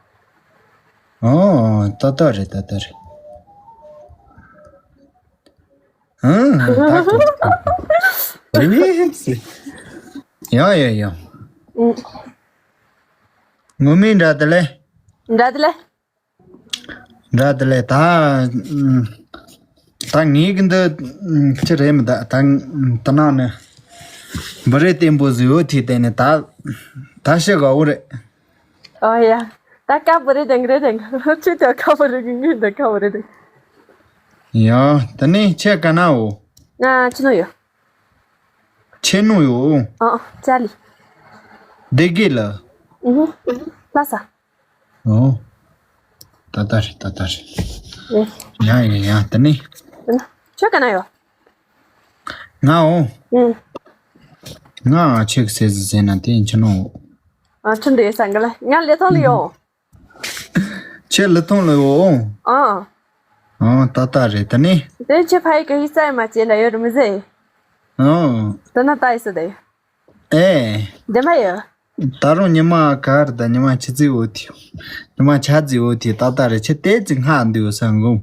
ཨོ་ཏག་ཏག་རེད་ཏག་ཏག་རེད། ཨང་ཏག་ཏག་རེད། ཡ་ཡ་ཡ། ཨུ། ངོ་མི་འདྲ་དེ་ལེ། འདྲ་དེ་ལེ། འདྲ་དེ་ལས་ད། ད་ངེད་ཀྱི་འདི་ཅི་རེད་མི་ད་ད་ད་ནང་ནས་འབུ་རེ་བརྟན་པོ་བཟོས་ཡོད་དེ་བལྟས་ནས་ད་ད་ཤི་དགའ་བོ་རེད། ཨོ་ཡ། ད་དཀར་པོ་རེད་དེང་རེད་དེང་ཁྱོད་ཀྱང་དཀར་པོ་རེད་ངས་འདི་དཀར་པོ་རེད་དེང་། ཡ་ད་ནི་ཁྱེད་ག་ན་འོ། ང་ཅི་ནོ་ཡོད། ཁྱེད་ནོ་ཡོད། ཨ་ཅ་ལི། བདེ་དགེ་ལ། ཨུ་ལྷ་ས། ཨོ། ཏག་ཏག་རེད་ཏག་ཏག་རེད། ཨེ། ཡ་ཡ་ཡ་ད་ནི། ཁྱོད་ག་ན་ཡོད། ང་འོ། ཨུ། ང་ཁྱེད་ཀྱི་སེ་ཟི་ཟེར་ན་དེ་ཁྱེད་ནོ། ཨ་ཁྱོད་འདི་ཡོད་ས་འགའ་ལ་ང་ལས་ཐོང་ལ་ཡོད། ཁྱེད་ལི་ཐོང་ལ་ཡོད་འོ། ཨ། ཨོ་ཏག་ཏག་རེད་ད་ནི། དེ་ཁྱེད་ཕ་ཡི་ག་ཡི་ས་ཡི་མ་བྱེད་ལ་ཡོད་རེད་མི་ཟེར། ཨོ། དེ་ན་ལྟ་ཡི་སུ་དེ། ཨེ། འདི་མ་ཡོད། ད་རུང་ཉི་མ་ག་རེ་ད་ཉི་མ་ཆི་ཙི་འོ་ཐི། ཉི་མ་ཆ་ཙི་འོ་ཐི་ཏག་ཏག་རེད་ཁྱེད་དེ་ཙི་སྔ་འདུག་ས་འགོ།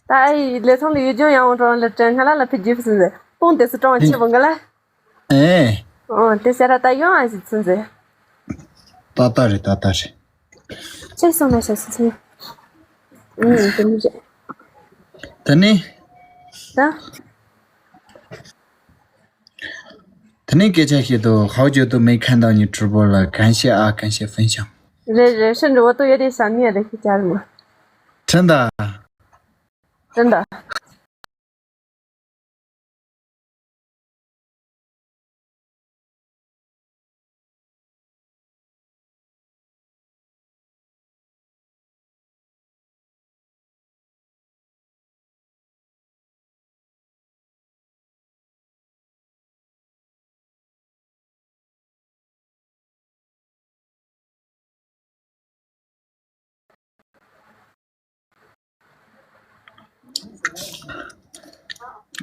ད་ཨེ་ལས་ཚང་ལ་ཡོད་ཅུང་ཡང་འོང་གྲོང་ལ་དྲན་ང་ལ་ལ་ཕི་ཇི་ཕི་སི་ཟེར་སྤུང་དེ་སུ་གྲོང་ཆེ་བོ་ང་ལ། ཨེ། ཨོ་དེ་ཟེར་ར་ད་ཡོང་ཨ་ཟི་ཚུན་ཟེར། ཏག་ཏག་རེད་ཏག་ཏག་རེད། ཆེ་སོང་ན་ཤ་སི་ཚུན། ཨུམ་དེ་མི་རེད། ད་ནི། ད། 他那个叫些都好久都没看到你直播了，感谢啊，感谢分享。 རེད་རེད་ཤིན་ཏུ་འོ་ཏོ་ཡོད་དེ་ཤ་ནི་ཡ་རེད་ཤི་ཅར་མོ། 真的。 真的。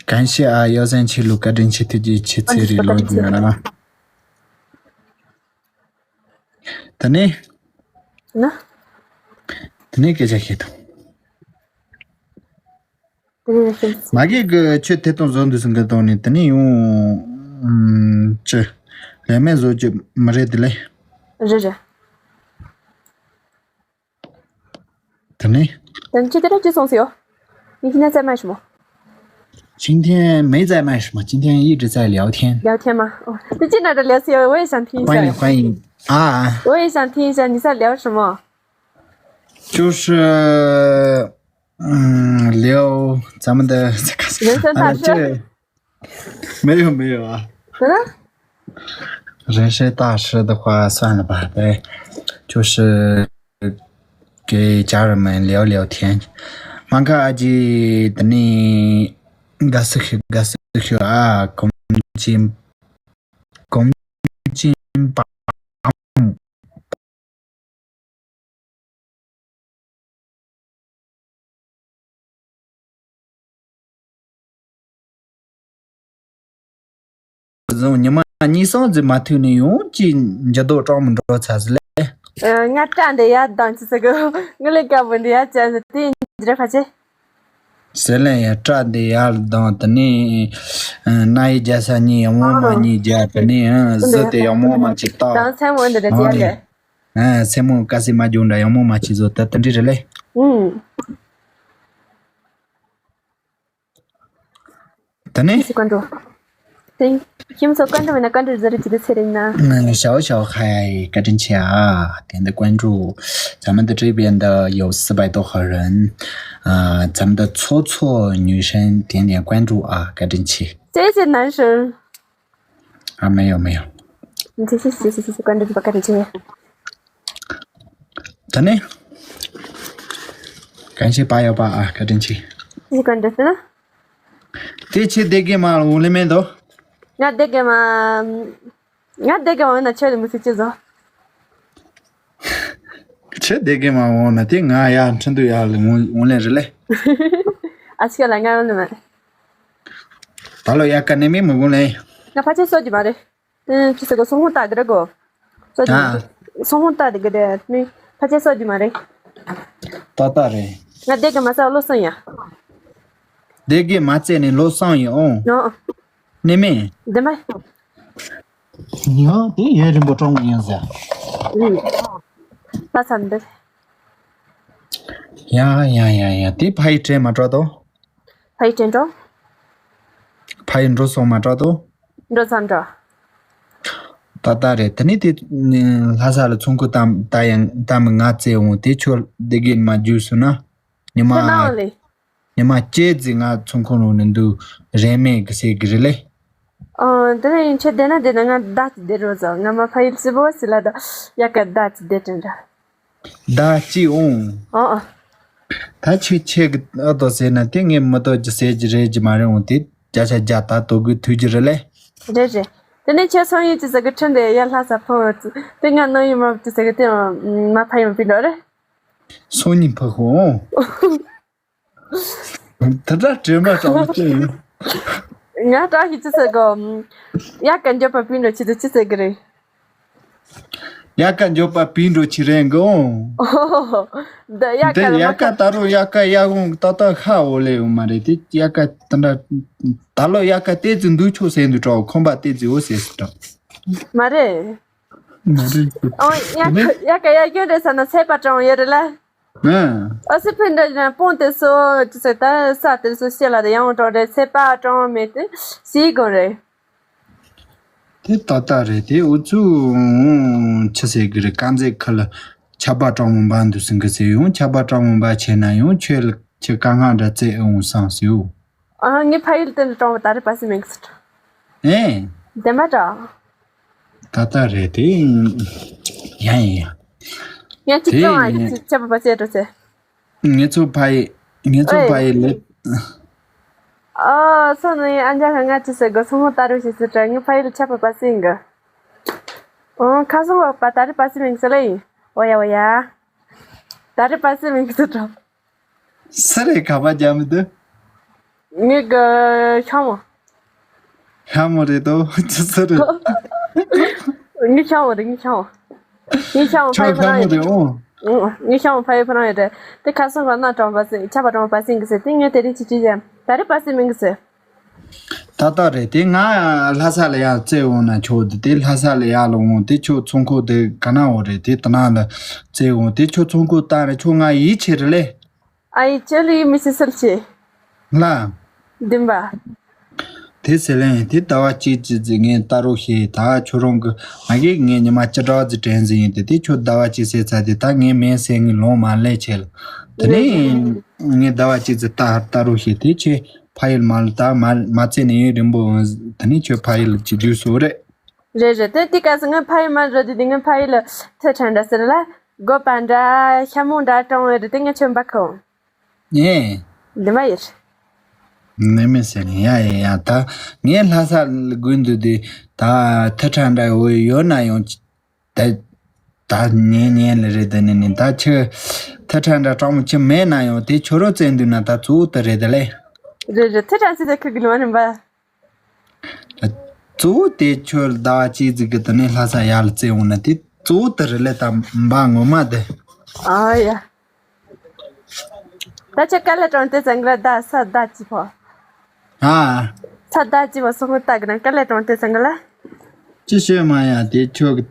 感谢啊， ཡ་སེང་ཆོས་ལུགས་བཀའ་དྲིན་ཆེ། ཐུགས་རྗེ་ཆེ། ཚེ་རིང་ལོ་རྒྱུས་ཡོད་ན། ད་ནི། ན། ད་ནི་སྐད་ཆ་བཤད་དང་། དེ་རིང་ལ་ཤེས། མ་གི་གི་ཆུ་དེ་དང་བཟོ་འདུག་སེང་གེ་དང་ནི་དེ་ནི་ཡང་ཅི་ལས་མེད་བཟོ་རྒྱུ་མི་རེད་དེ་ལས། རེད་རེད། དེ་ནི། 等这个这种是有，你今天在卖什么？今天没在卖什么，今天一直在聊天。聊天吗？哦，那进来的聊天，我也想听一下。欢迎欢迎啊！我也想听一下你在聊什么。就是，嗯，聊咱们的这个人生大事。啊，这没有没有啊。嗯？人生大事的话，算了吧，对，就是给家人们聊聊天。马卡阿吉的你，嘎斯克嘎斯克啊，公斤公斤八 བཟུང་ཉི་མ་གཉིས་གསུམ་ཙམ་མ་ཐུག་ནས་ཡོང་ཅིག་འགྱུར་ལྡོག་གྲངས་མི་འགྲོ་ཚར་ཟིག་ལས། ཨ། ང་སྐྲ་འདི་ཡར་ལྡང་ཅི་ཟེར་གི། ངའི་ལས་ཀ་བུ་འདི་ཡར་བཅད་ཟེར་དེ་འདྲ་ཕ་ཆེ། ཟེར་ལན་ཡ་སྐྲ་འདི་ཡར་ལྡང་དེ་ནས་ཨ་སྣ་ཡི་རྒྱ་ས་གཉིས་ཡང་མོ་མ་གཉིས་རྒྱ་དེ་ནས་ཨ་གཟི་དེ་ཡང་མོ་མ་གཅིག་བཏགས། དང་སེན་མོ་འདི་འདྲ་རྒྱ་གི། ཨ་སེན་མོ་དཀར་སེར་མ་རྒྱུག་འདྲ་ཡང་མོ་མ་གཅིག་བཟོ་ད་དེ་འདྲ་རེད་ལས། ཨུམ། ད་ནི། ཁྱེད་ཚོ་ཀོན་ཀྲོ། དེ། ཁྱིམ་ཚོ་ཀོན་ཀྲོ་མེད་ན་ཀོན་ཀྲོ་ཟེར་གྱི་འདུག་ཚེ་རིང་ན། ཞའོ་ཞའོ་ཧའི། བཀའ་དྲིན་ཆེ་ཨ། དེ་འདི་ཀོན་ཀྲོ། 咱们的这边的有四百多号人，啊，咱们的初次女生点点关注啊， བཀའ་དྲིན་ཆེ། 谢谢男神。 啊，没有没有。 谢谢谢谢谢谢关注， བཀའ་དྲིན་ཆེ། 真的？感谢八幺八啊， བཀའ་དྲིན་ཆེ། 谢谢关注呢。 དེ་ཁྱེད་བསྡད་གི་མ་འོང་ལེ་མེད་དོ། ང་བསྡད་གི་མ། ང་བསྡད་གི་མ་འོང་ན་ཁྱོད་ལ་མི་ཚེ་ཅི་བཟོ། ཁྱེད་བསྡད་གི་མ་འོང་ན་དེ་ང་ཡར་ཁྲིན་ཏུ་ཡར་ལ་འོང་ལེ་རེད་ལེ། ཨ་ཁྱོད་ལ་ང་འོང་ལེ་མ། ད་ལོ་ཡག་ག་ནས་མི་མི་འོང་ལེ། ང་ཕལ་ཆེར་གསོད་རྒྱུ་མ་རེད། ཨེ། ཅི་ཟེར་གོ། སོང་ཧོང་ཏག་གི་རེད་གོ། སོ་ཏག་ཨ། སོང་ཧོང་ཏག་གི་རེད། ནི་ཕལ་ཆེར་གསོད་རྒྱུ་མ་རེད། ཏག་ཏག་རེད། ང་བསྡད་གི་མ་ས་བློ་སོང་ཡ། བསྡད་གི་མ་བཙལ་ནས་བློ་སོང་ཡ་འོང་། ཨོ། ནི་མེད། བདེན་པ། ཡང་དེ་ཡུན་རིང་པོ་གྲོངས་ཡིན་ཟེར། ཨུ། ལྷ་ས་འདི། ཡ་ཡ་ཡ་ཡ། དེ་ཕ་ཡི་དྲན་མ་དྲག་དོ། ཕ་ཡི་དྲན་འགྲོ། ཕ་ཡི་འགྲོ་སོང་མ་དྲག་དོ། འགྲོ་ཚར་འགྲོ། ཏག་ཏག་རེད། དེ་ནི་དེ་ལྷ་ས་ལ་ཚོང་ཁུ་དམ་ད་ཡང་དམ་ང་བཙལ་འོང་དེ་ཁྱོད་བདེ་གི་མ་རྒྱུས་སུ་ན། ཉི་མ། ཁྱོད་ན་འོང་ལེ། ཉི་མ་སྐྱེས་ཙི་ང་ཚོང་ཁུ་ནང་ནས་འདུག་རན་མེད་གི་ཟེར་གི་རེད་ལེ། ཨོ། དེ་ནས་ཡིན་ཆད་བསྡད་ན་བསྡད་ན་ང་བདག་ཅིག་བསྡད་རོགས་ཟེར། ང་མ་ཕ་ཡུལ་སི་བོ་སི་ལ་ད་ཡ་ག་བདག་ཅིག་བསྡད་དྲན་འདྲ། བདག་ཅིག་འོང་། ཨོ་ཨོ། ད་ཆོས་ཆེ་གི་ཨ་ཏོ་ཟེར་ན་དེ་ངས་མི་ཏོ་ཅི་ཟེར་གྱི་རེད་ཀྱི་མ་རེད་འོང་དེ་བརྒྱ་ཆ་བརྒྱ་ད་ཏོ་གི་ཐུག་གྱི་རེད་ལེ། རེད་རེད། དེ་ནས་ཁྱེད་སང་ཉིན་ཅི་ཟེར་གི་ཁྲིན་དེ་ཡ་ལྷ་ས་ཕོ་དེ་ང་ནང་ཡིན་མ་ཅི་ཟེར་གི་དེ་མ་ཕ་ཡོང་པི་འདྲ་རེད། སང་ཉིན་ཕ་ཧོ། ད་ལྟ་དྲན་པ་དྲང་པོ་ཅི་ཡིན། ང་བཀྲ་ཤིས་ཅི་ཟེར་གོ། ཡ་ག་འཇོག་པ་པིན་འགྲོ་ཆེད་དུ་ཅི་ཟེར་གི་རེད། ཡ་ག་འཇོག་པ་པིན་འགྲོ་ཆེད་རེད་གོ། འདི་ཡ་ག་འདི་ཡ་ག་ད་རུང་ཡ་ག་ཡ་གོང་ཏག་ཏག་ཁ་འོ་ལེ་ཡོང་མ་རེད་དེ་ཡ་ག་ད་འདྲ། ད་ལོ་ཡ་ག་ཏེ་ཙི་འདུག་ཆོག་ཟེར་འདུག་དྲ་ཁོམ་པ་ཏེ་ཙི་འོ་ཟེར་སི་དྲ། མ་རེད། མ་རེད། ཨོ་ཡ་ག་ཡ་ག་ཡ་ག་རེད་ས་ན་ཚད་པ་དྲང་ཡོད་རེད་ལ། ཨ། ཨ་སི་ཕན་འདྲ་ཡིན་ན་སྤུན་དེ་ཚོ་ཅི་ཟེར་ད་ས་དེ་ཚོ་ཤེས་ལ་དེ་ཡང་དྲང་རེད། ཚེ་དཔག་དྲང་མེད་དེ་སི་གོ་རེད། དེ་ཏག་ཏག་རེད་དེ་འུ་ཚོ་ཆི་ཟེར་གི་རེད། དཀར་མཛེས་ཁུལ་ལ་ཆར་པ་གྲང་མོ་འབབ་འདུག་ཟིན་གི་ཟེར་ཡང་ཆར་པ་གྲང་མོ་འབབ་བྱས་ན་ཡང་ཁྱོད་ལ་ཁྱི་དཀའ་ངལ་འདྲ་བཙལ་འོང་བསམ་ཟེར་འུ། ཨ་ངའི་ཕ་ཡུལ་དེ་འདྲ་གྲང་མོ་ད་རེས་པ་སི་མེད་གི་ཟེར། ཨེ། བདེན་པ་འདྲ། ཏག་ཏག་རེད་དེ། ཡ་ཡ་ཡ། ཡང་གཅིག་དེ་ཀྱང་ཨ་ཡིན་ཅིག་ཆར་པ་པ་སི་ཡ་འགྲོ་ཚེ། ངེད་ཚོ་ཕ་ཡི། ངེད་ཚོ་ཨེ། ཕ་ཡི་ལེ། ཨ་སོ་ནི་ཨ་འཇའ་ཁ་ང་ཅི་ཟེར་གོ་སོང་ཧོ་ད་རུ་ཞིག་ཟེར་དྲ་ངའི་ཕ་ཡི་ལ་ཆར་པ་པ་སི་ཡིན་གི། ཨོ་ཁ་སང་བ་པ་ད་རི་པ་སི་མིང་སི་ལེ་ཡིན། འོ་ཡ་འོ་ཡ། ད་རི་པ་སི་མིང་སི་དྲ། སུ་རེད་ཁ་པ་རྒྱ་མི་འདུག་ངའི་གི་ཤ་མོ། ཤ་མོ་རེད་དོ་ཅི་སུ་རེད། ངའི་ཤ་མོ་རེད་ངའི་ཤ་མོ། ངའི་ཤ་མོ་ཕ་ཡི་ཁྱོད་ཤ་མོ་རེད་ཨོ། ངའི་ཤ་མོ་ཕ་ཡི་ཕ་རང་ཡོད་རེད། དེ་ཁ་སང་ག་ན་གྲོང་པ་སེ་ཆ་པ་གྲོང་པ་སེང་གི་སེ་དེ་ངས་དེ་རིང་ཅི་ཅི་ཡ། ད་རེས་པ་སེ་མིང་གི་ཟེར། ཏག་ཏག་རེད། དེ་ང་ལྷ་ས་ལ་ཡར་བཙལ་འོང་ན་ཆོག་དེ། དེ་ལྷ་ས་ལ་ཡར་ལ་འོང་དེ་ཁྱོད་ཚོང་ཁང་དེ་ག་ན་འོ་རེད། དེ་ད་ན་ལ་བཙལ་འོང་དེ་ཁྱོད་ཚོང་ཁང་བཏང་རེད། ཁྱོད་ང་ཡིད་ཆེས་རེད་ལེ། ཨ་ཡི་ཁྱོད་ལ་ཡིད་མི་ཆེས་སུ་ལ་ཆེས། ལ། བདེན་པ། དེ་ཟེར་ལེ་དེ་ཟླ་བ་གཅིག་ཅིག་ཙི་ངས་ལྟ་རོགས་བྱེད། ད་ཁྱོད་རང་གི་ང་གིས་ངས་ཉི་མ་བཅུ་ཕྲག་ཙི་དྲན་ཟིན་ཡིན་དེ། དེ་ཁྱོད་ཟླ་བ་གཅིག་ཟེར་ཚར་དེ་ད་ངས་མིན་ཟེར་ངས་ལོང་མ་ལེ་ཆེ་ལ། དེ་ནས་ངས་ཟླ་བ་གཅིག་ཙི་ལྟ་ལྟ་རོགས་བྱེད་དེ་ཁྱེད། ཕ་ཡུལ་མ་ལ་ད་མ་མ་བཙལ་ནས་ཡུན་རིང་པོ་འོང་། ད་ནི་ཁྱོད་ཕ་ཡུལ་གྱི་རྒྱུ་སོ་རེད། རེད་རེད། དེ་དེ་སྐབས་སུ་ངའི་ཕ་ཡུལ་མ་རོ་དེ་དེ་ངའི་ཕ་ཡུལ་ལ་ཐུག་ཁྲ་འདྲ་ཟེར་ལ། དགོས་པ་འདྲ་ཤ་མོ་འདྲ་གྲོང་བའི་རི་དེ་ངའི་ཆོན་པ་ཁོ། ངས། འདི་མ་ཡིར། ནི་མི་ཟེར་ཡ་ཡ་ཡ། ད་ངས་ལྷ་ས་ལ་དགོས་འདུག་དེ་ད་ཐུག་ཁྲ་འདྲ་འོ་ཡོད་ན་ཡང་ད་ད་ཉན་ཉན་ལེ་རེད། ད་ནི་ནི་ད་ཁྱི་ཐུག་ཁྲ་འདྲ་གྲོགས་མོ་ཁྱི་མེད་ན་ཡང་དེ་ཁྱོད་རོ་བཙལ་འདུག་ན་ད་གཙོ་བོ་དེ་རེད་ད་ལེ། རེད་རེད། ཐུག་ཁྲ་ཟེར་ཏེ་ཁུ་གི་ལུང་བ་རིམ་པ། གཙོ་བོ་དེ་ཁྱོད་ཟླ་བ་གཅིག་ཙིག་གི་དེ་ནས་ལྷ་ས་ཡར་ལ་བཙལ་འོང་ན་དེ་གཙོ་བོ་དེ་རེད་ལེ། ད་འབའ་ངོ་མ་དེ། ཨ་ཡ། ད་ཁྱོད་དཀའ་ལས་གྲོང་དེ་ཚང་གི་ལ་ད་ས་ད་ཅི་ཕོ། ཨ། ས་ད་ཅི་བ་སོང་ད་གི་ན་དཀའ་ལས་གྲོང་དེ་ཚང་གི་ལ། ཅི་ཤོད་མ་ཡ་དེ་ཁྱོད་ཀྱི་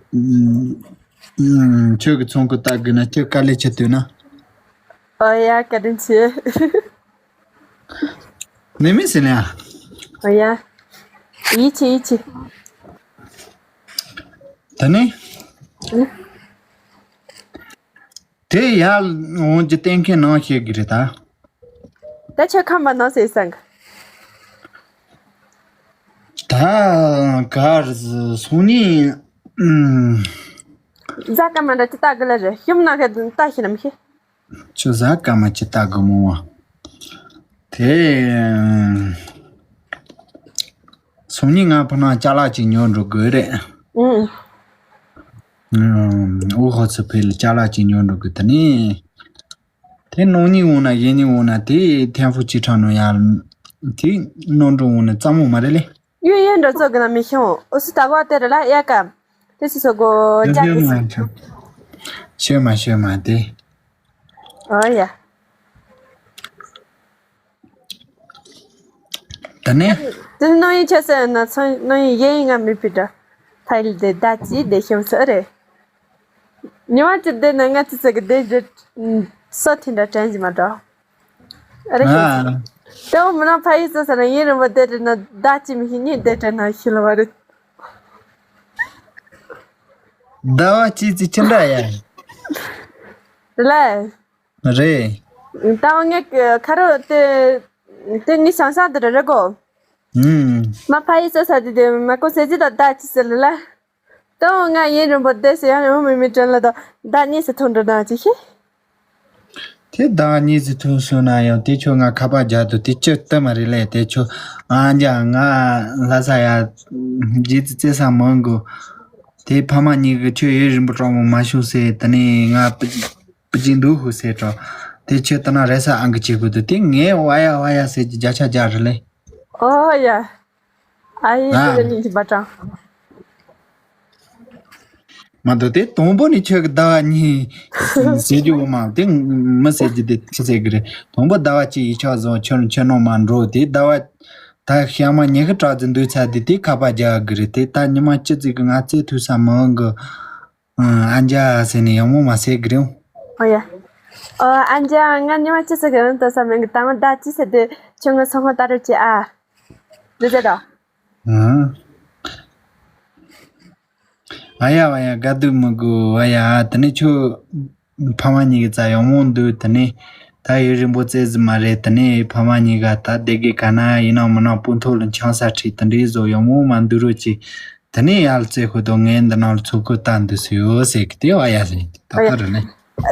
ཁྱོད་ཀྱི་ཚོང་ཁུ་ད་གི་ན་ཁྱོད་དཀའ་ལས་ཆེ་དུས་ན། ཨ་ཡ་བཀའ་དྲིན་ཆེ། ནི་མི་ཟེར་ལ་ཡ། ཨ་ཡ། ཡིད་ཆེས་ཡིད་ཆེས། ད་ནི། དེ་ཡར་འོང་གི་གཏན་འཁེལ་ནང་བཤད་གི་རེད་ད། ད་ཁྱོད་ཁམས་པ་ནང་ཟེར་སང་། ད་གར་སོང་ནི། ཨུམ། ཟ་ཀ་མ་འདྲ་ཅི་ལྟ་གི་ལ་རེད་ཤུམ་ན་ག་ལྟ་ཤི་ནམ་ཤི། ཁྱོད་ཟ་ཀ་མ་ཅི་ལྟ་གི་མོ་བ། དེ། སང་ཉིན་ང་ཕ་ནང་ཅ་ལག་ཅིག་ཉོ་འགྲོ་དགོས་རེད། ཨུང་། ཨུང་། ཨོ་ཧོ་ཚི་ཕེ་ལ་ཅ་ལག་ཅིག་ཉོ་འགྲོ་དགོས་དེ་ནི། དེ་ནང་ཉིན་འོང་ན་གཞེས་ཉིན་འོང་ན་དེ་ཐན་ཧྥུ་ཅི་ཁྲང་ནང་ཡང་། དེ་ནང་འགྲོ་འོང་ན་གཙང་མོ་མ་རེད་ལེ། གཡུ་ཡན་འགྲོ་ཚོ་གི་ན་མི་ཤོང་ཨོ་སི་ད་གོ་དེ་རེད་ལ་ཡ་ཀ། དེ་སི་སོ་གོ་ཅ་གི་སི། ཤོད་མ་ཤོད་མ་དེ། ཨོ་ཡ། ད་ནི། དེ་ནོ་ཡིན་ཆ་ཟེར་ན་ཚོན་ནོ་ཡིན་ཡེ་ཡིན་ང་མི་ཕི་འདྲ། ཕ་ཡིལ་དེ་ད་ཅི་དེ་ཤོམ་ཚོ་རེད། ཉི་མ་ཅི་དེ་ན་ང་ཅི་ཟེར་གི་དེ་རེད། སོ་ཐིན་འདྲ་དྲན་གྱི་མ་འགྲོ། རེད་ཤོམ་ཚོ། དེ་བོ་མི་ན་ཕ་ཡིལ་ཚོ་ཟེར་ན་ཡིན་རིན་པོ་དེ་རེད་ན་ད་ཅི་མི་ཤི་ཉིན་དེ་དྲན་ན་ཤི་ལ་བ་རེད། ཟླ་བ་གཅིག་ཅི་ཅི་འདྲ་ཡ། ལ། རེད། ད་ངས་ཁ་རོ་དེ་དེ་ངའི་བྱང་ཤ་དེ་རེད་གོ། ཨུམ། མ་ཕ་ཡི་ས་ས་དེ་དེ་མ་ཀོ་ཟེར་ཅི་ད་ད་ཅི་ཟེར་ལ། ད་ང་ཡིན་རིན་པོ་དེ་ཟེར་ཡང་ཡང་མི་མི་དྲན་ལ་ད་ད་གཉིས་སུ་ཐོན་འགྲོ་ན་ཅི་ཤེས། དེ་ད་གཉིས་སུ་ཐོན་སོང་ན་ཡང་དེ་ཁྱོད་ང་ཁ་པར་རྒྱག་དུ་དེ་ཅི་ལྟ་མ་རེད་ལས་དེ་ཁྱོད་ཨ་འཇག་ང་ལྷ་ས་ཡ་རྗེས་ཙི་ཙེ་ས་མང་གོ། དེ་ཕ་མ་གཉིས་ཀྱི་ཁྱོད་ཡུན་རིང་པོ་གྲོགས་མོ་མ་བྱུང་ཟེར་དེ་ནས་ང་། པི་ཅིན་འདུག་ཧུ་ཟེར་གྲོ། དེ་ཁྱོད་ལྟ་ན་རེ་ས་ཨང་གི་བྱེད་དགོས་འདུག་དེ་ངས་ཝ་ཡ་ཝ་ཡ་ཟེར་གྱི་བརྒྱ་ཆ་བརྒྱ་རེད་ལེ། ཨོ་ཡ། ཨ་ཡི་ཨ། ཁྱོད་གཉིས་ཀྱི་པ་ཀྲང་། མ་འདུག་དེ་དང་པོ་ནི་ཁྱོད་ཀྱི་ཟླ་བ་གཉིས་ཟེར་རྒྱུ་འོ་མ་དེ་མི་ཟེར་རྒྱུ་དེ་ཁྱི་ཟེར་གི་རེད། དང་པོ་ཟླ་བ་གཅིག་ཡིག་ཆ་བཟོ་ཁྱོད་ཁྱོད་ནང་མ་འགྲོ་དེ་ཟླ་བ་ད་ཤ་མ་ཉི་ཤུ་གྲགས་ཙམ་འདུག་ཚར་དེ་དེ་ཁ་པར་རྒྱག་གི་རེད། དེ་ད་ཉི་མ་གཅིག་ཙམ་གི་ང་རྩེ་ཐུག་ས་མང་གི། ཨ་འཇའ་ཟེར་ནས་ཡག་མོ་མ་ཟེར་གི་རེད། ཨོ་ཡ། ཨོ་ཨ་འཇའ་ང་ཉི་མ་ཅི་ཟེར་གི་རེད་ལྟ་ས་མེད་གི་ད་ང་ད་ཅི་ཟེར་དེ་ཁྱོད་ངའི་སོང་ཧོ་ལྟ་རེ་ཅི་ཨ། རེད་ཟེར་དོ། ཨ་ཡ་ཨ་ཡ་དགའ་སྡུག་མི་དགོས་ཨ་ཡ་དེ་ནས་ཁྱོད་ཕ་མ་གཉིས་ཀྱི་རྩ་ཡག་མོ་འདུག་དེ་ནས་ད་ཡུན་རིང་པོ་བཙལ་ཟི་མ་རེད། དེ་ནས་ཕ་མ་གཉིས་ཀ་ད་བསྡད་གི་ག་ན་ཡིན་ན་མིན་ན་སྤུ་མཐོ་ལ་འཆང་ས་ཁྲིད་དེ་འདྲའི་བཟོ་ཡག་མོ་མ་འདུག་རོགས་ཅིག་དེ་ནས་ཡར་རྩེ་ཤོད་དོ། ངས་འདི་ནང་ལ་ཚོགས་ཁུར་བཏང་འདུག་སེ་ཡོད་ཟེར་གི་དེ་བ་ཡ་ཟེར་ཏག་ཏག་རེད་ནས།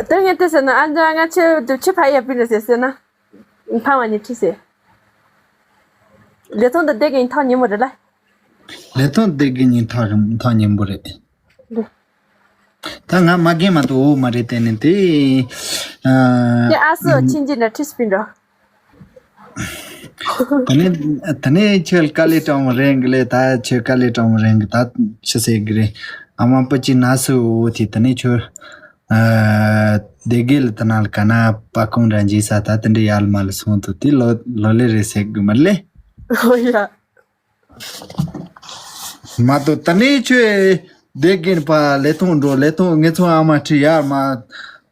དེ་ངས་དེ་ཟེར་ན་ཨ་འདྲ་ང་ཆེ་དུ་ཆེ་ཕ་ཡ་པི་ལ་ཟེར་ཟེར་ན། ཕ་བ་ཉི་ཁྲི་ཟེར། ལས་ཐོང་དུ་བསྡད་གི་ཡིན་ཐག་ཉེ་མོ་རེད་ལ། ལས་ཐོང་བསྡད་གི་ཡིན་ཐག་རིང་ཐག་ཉེ་མོ་རེད། ད་ང་མ་རྒན་མ་གཏོགས་འོ་མ་རེད་དེ་ནས་དེ། ཨ། དེ་ཨ་སོ་ཆིན་ཅི་འདྲ་ཁྲིས་པིན་འགྲོ། ད་ནི་ད་ནི་ཁྱོད་དཀའ་ལས་དྲང་མོ་རེད་གི་ལས་ད་ཁྱོད་དཀའ་ལས་དྲང་མོ་རེད་གི་ད་ཆི་ཟེར་གི་རེད། ཨ་མ་པ་ཅི་ན་སུ་འོ་དེ་ད་ནི་ཁྱོད་ ཨ། སྡེ་དགེ་ལ་ད་ན་ལ་ག་ན་པ་ཀོང་ར་འཇིག་ས་ད་དེ་འདྲ་ཡར་མར་ལ་སོང་དུ་དེ་ལོ་ལོ་ལེ་རེད་ཟེར་གི་མ་ལེ། ཨོ་ཡ། མ་གཏོགས་ད་ནི་ཁྱོད་སྡེ་དགེ་པ་ལེ་ཐོང་འགྲོ་ལེ་ཐོང་ངེད་ཚོང་ཨ་མ་ཁྲི་ཡར་མར།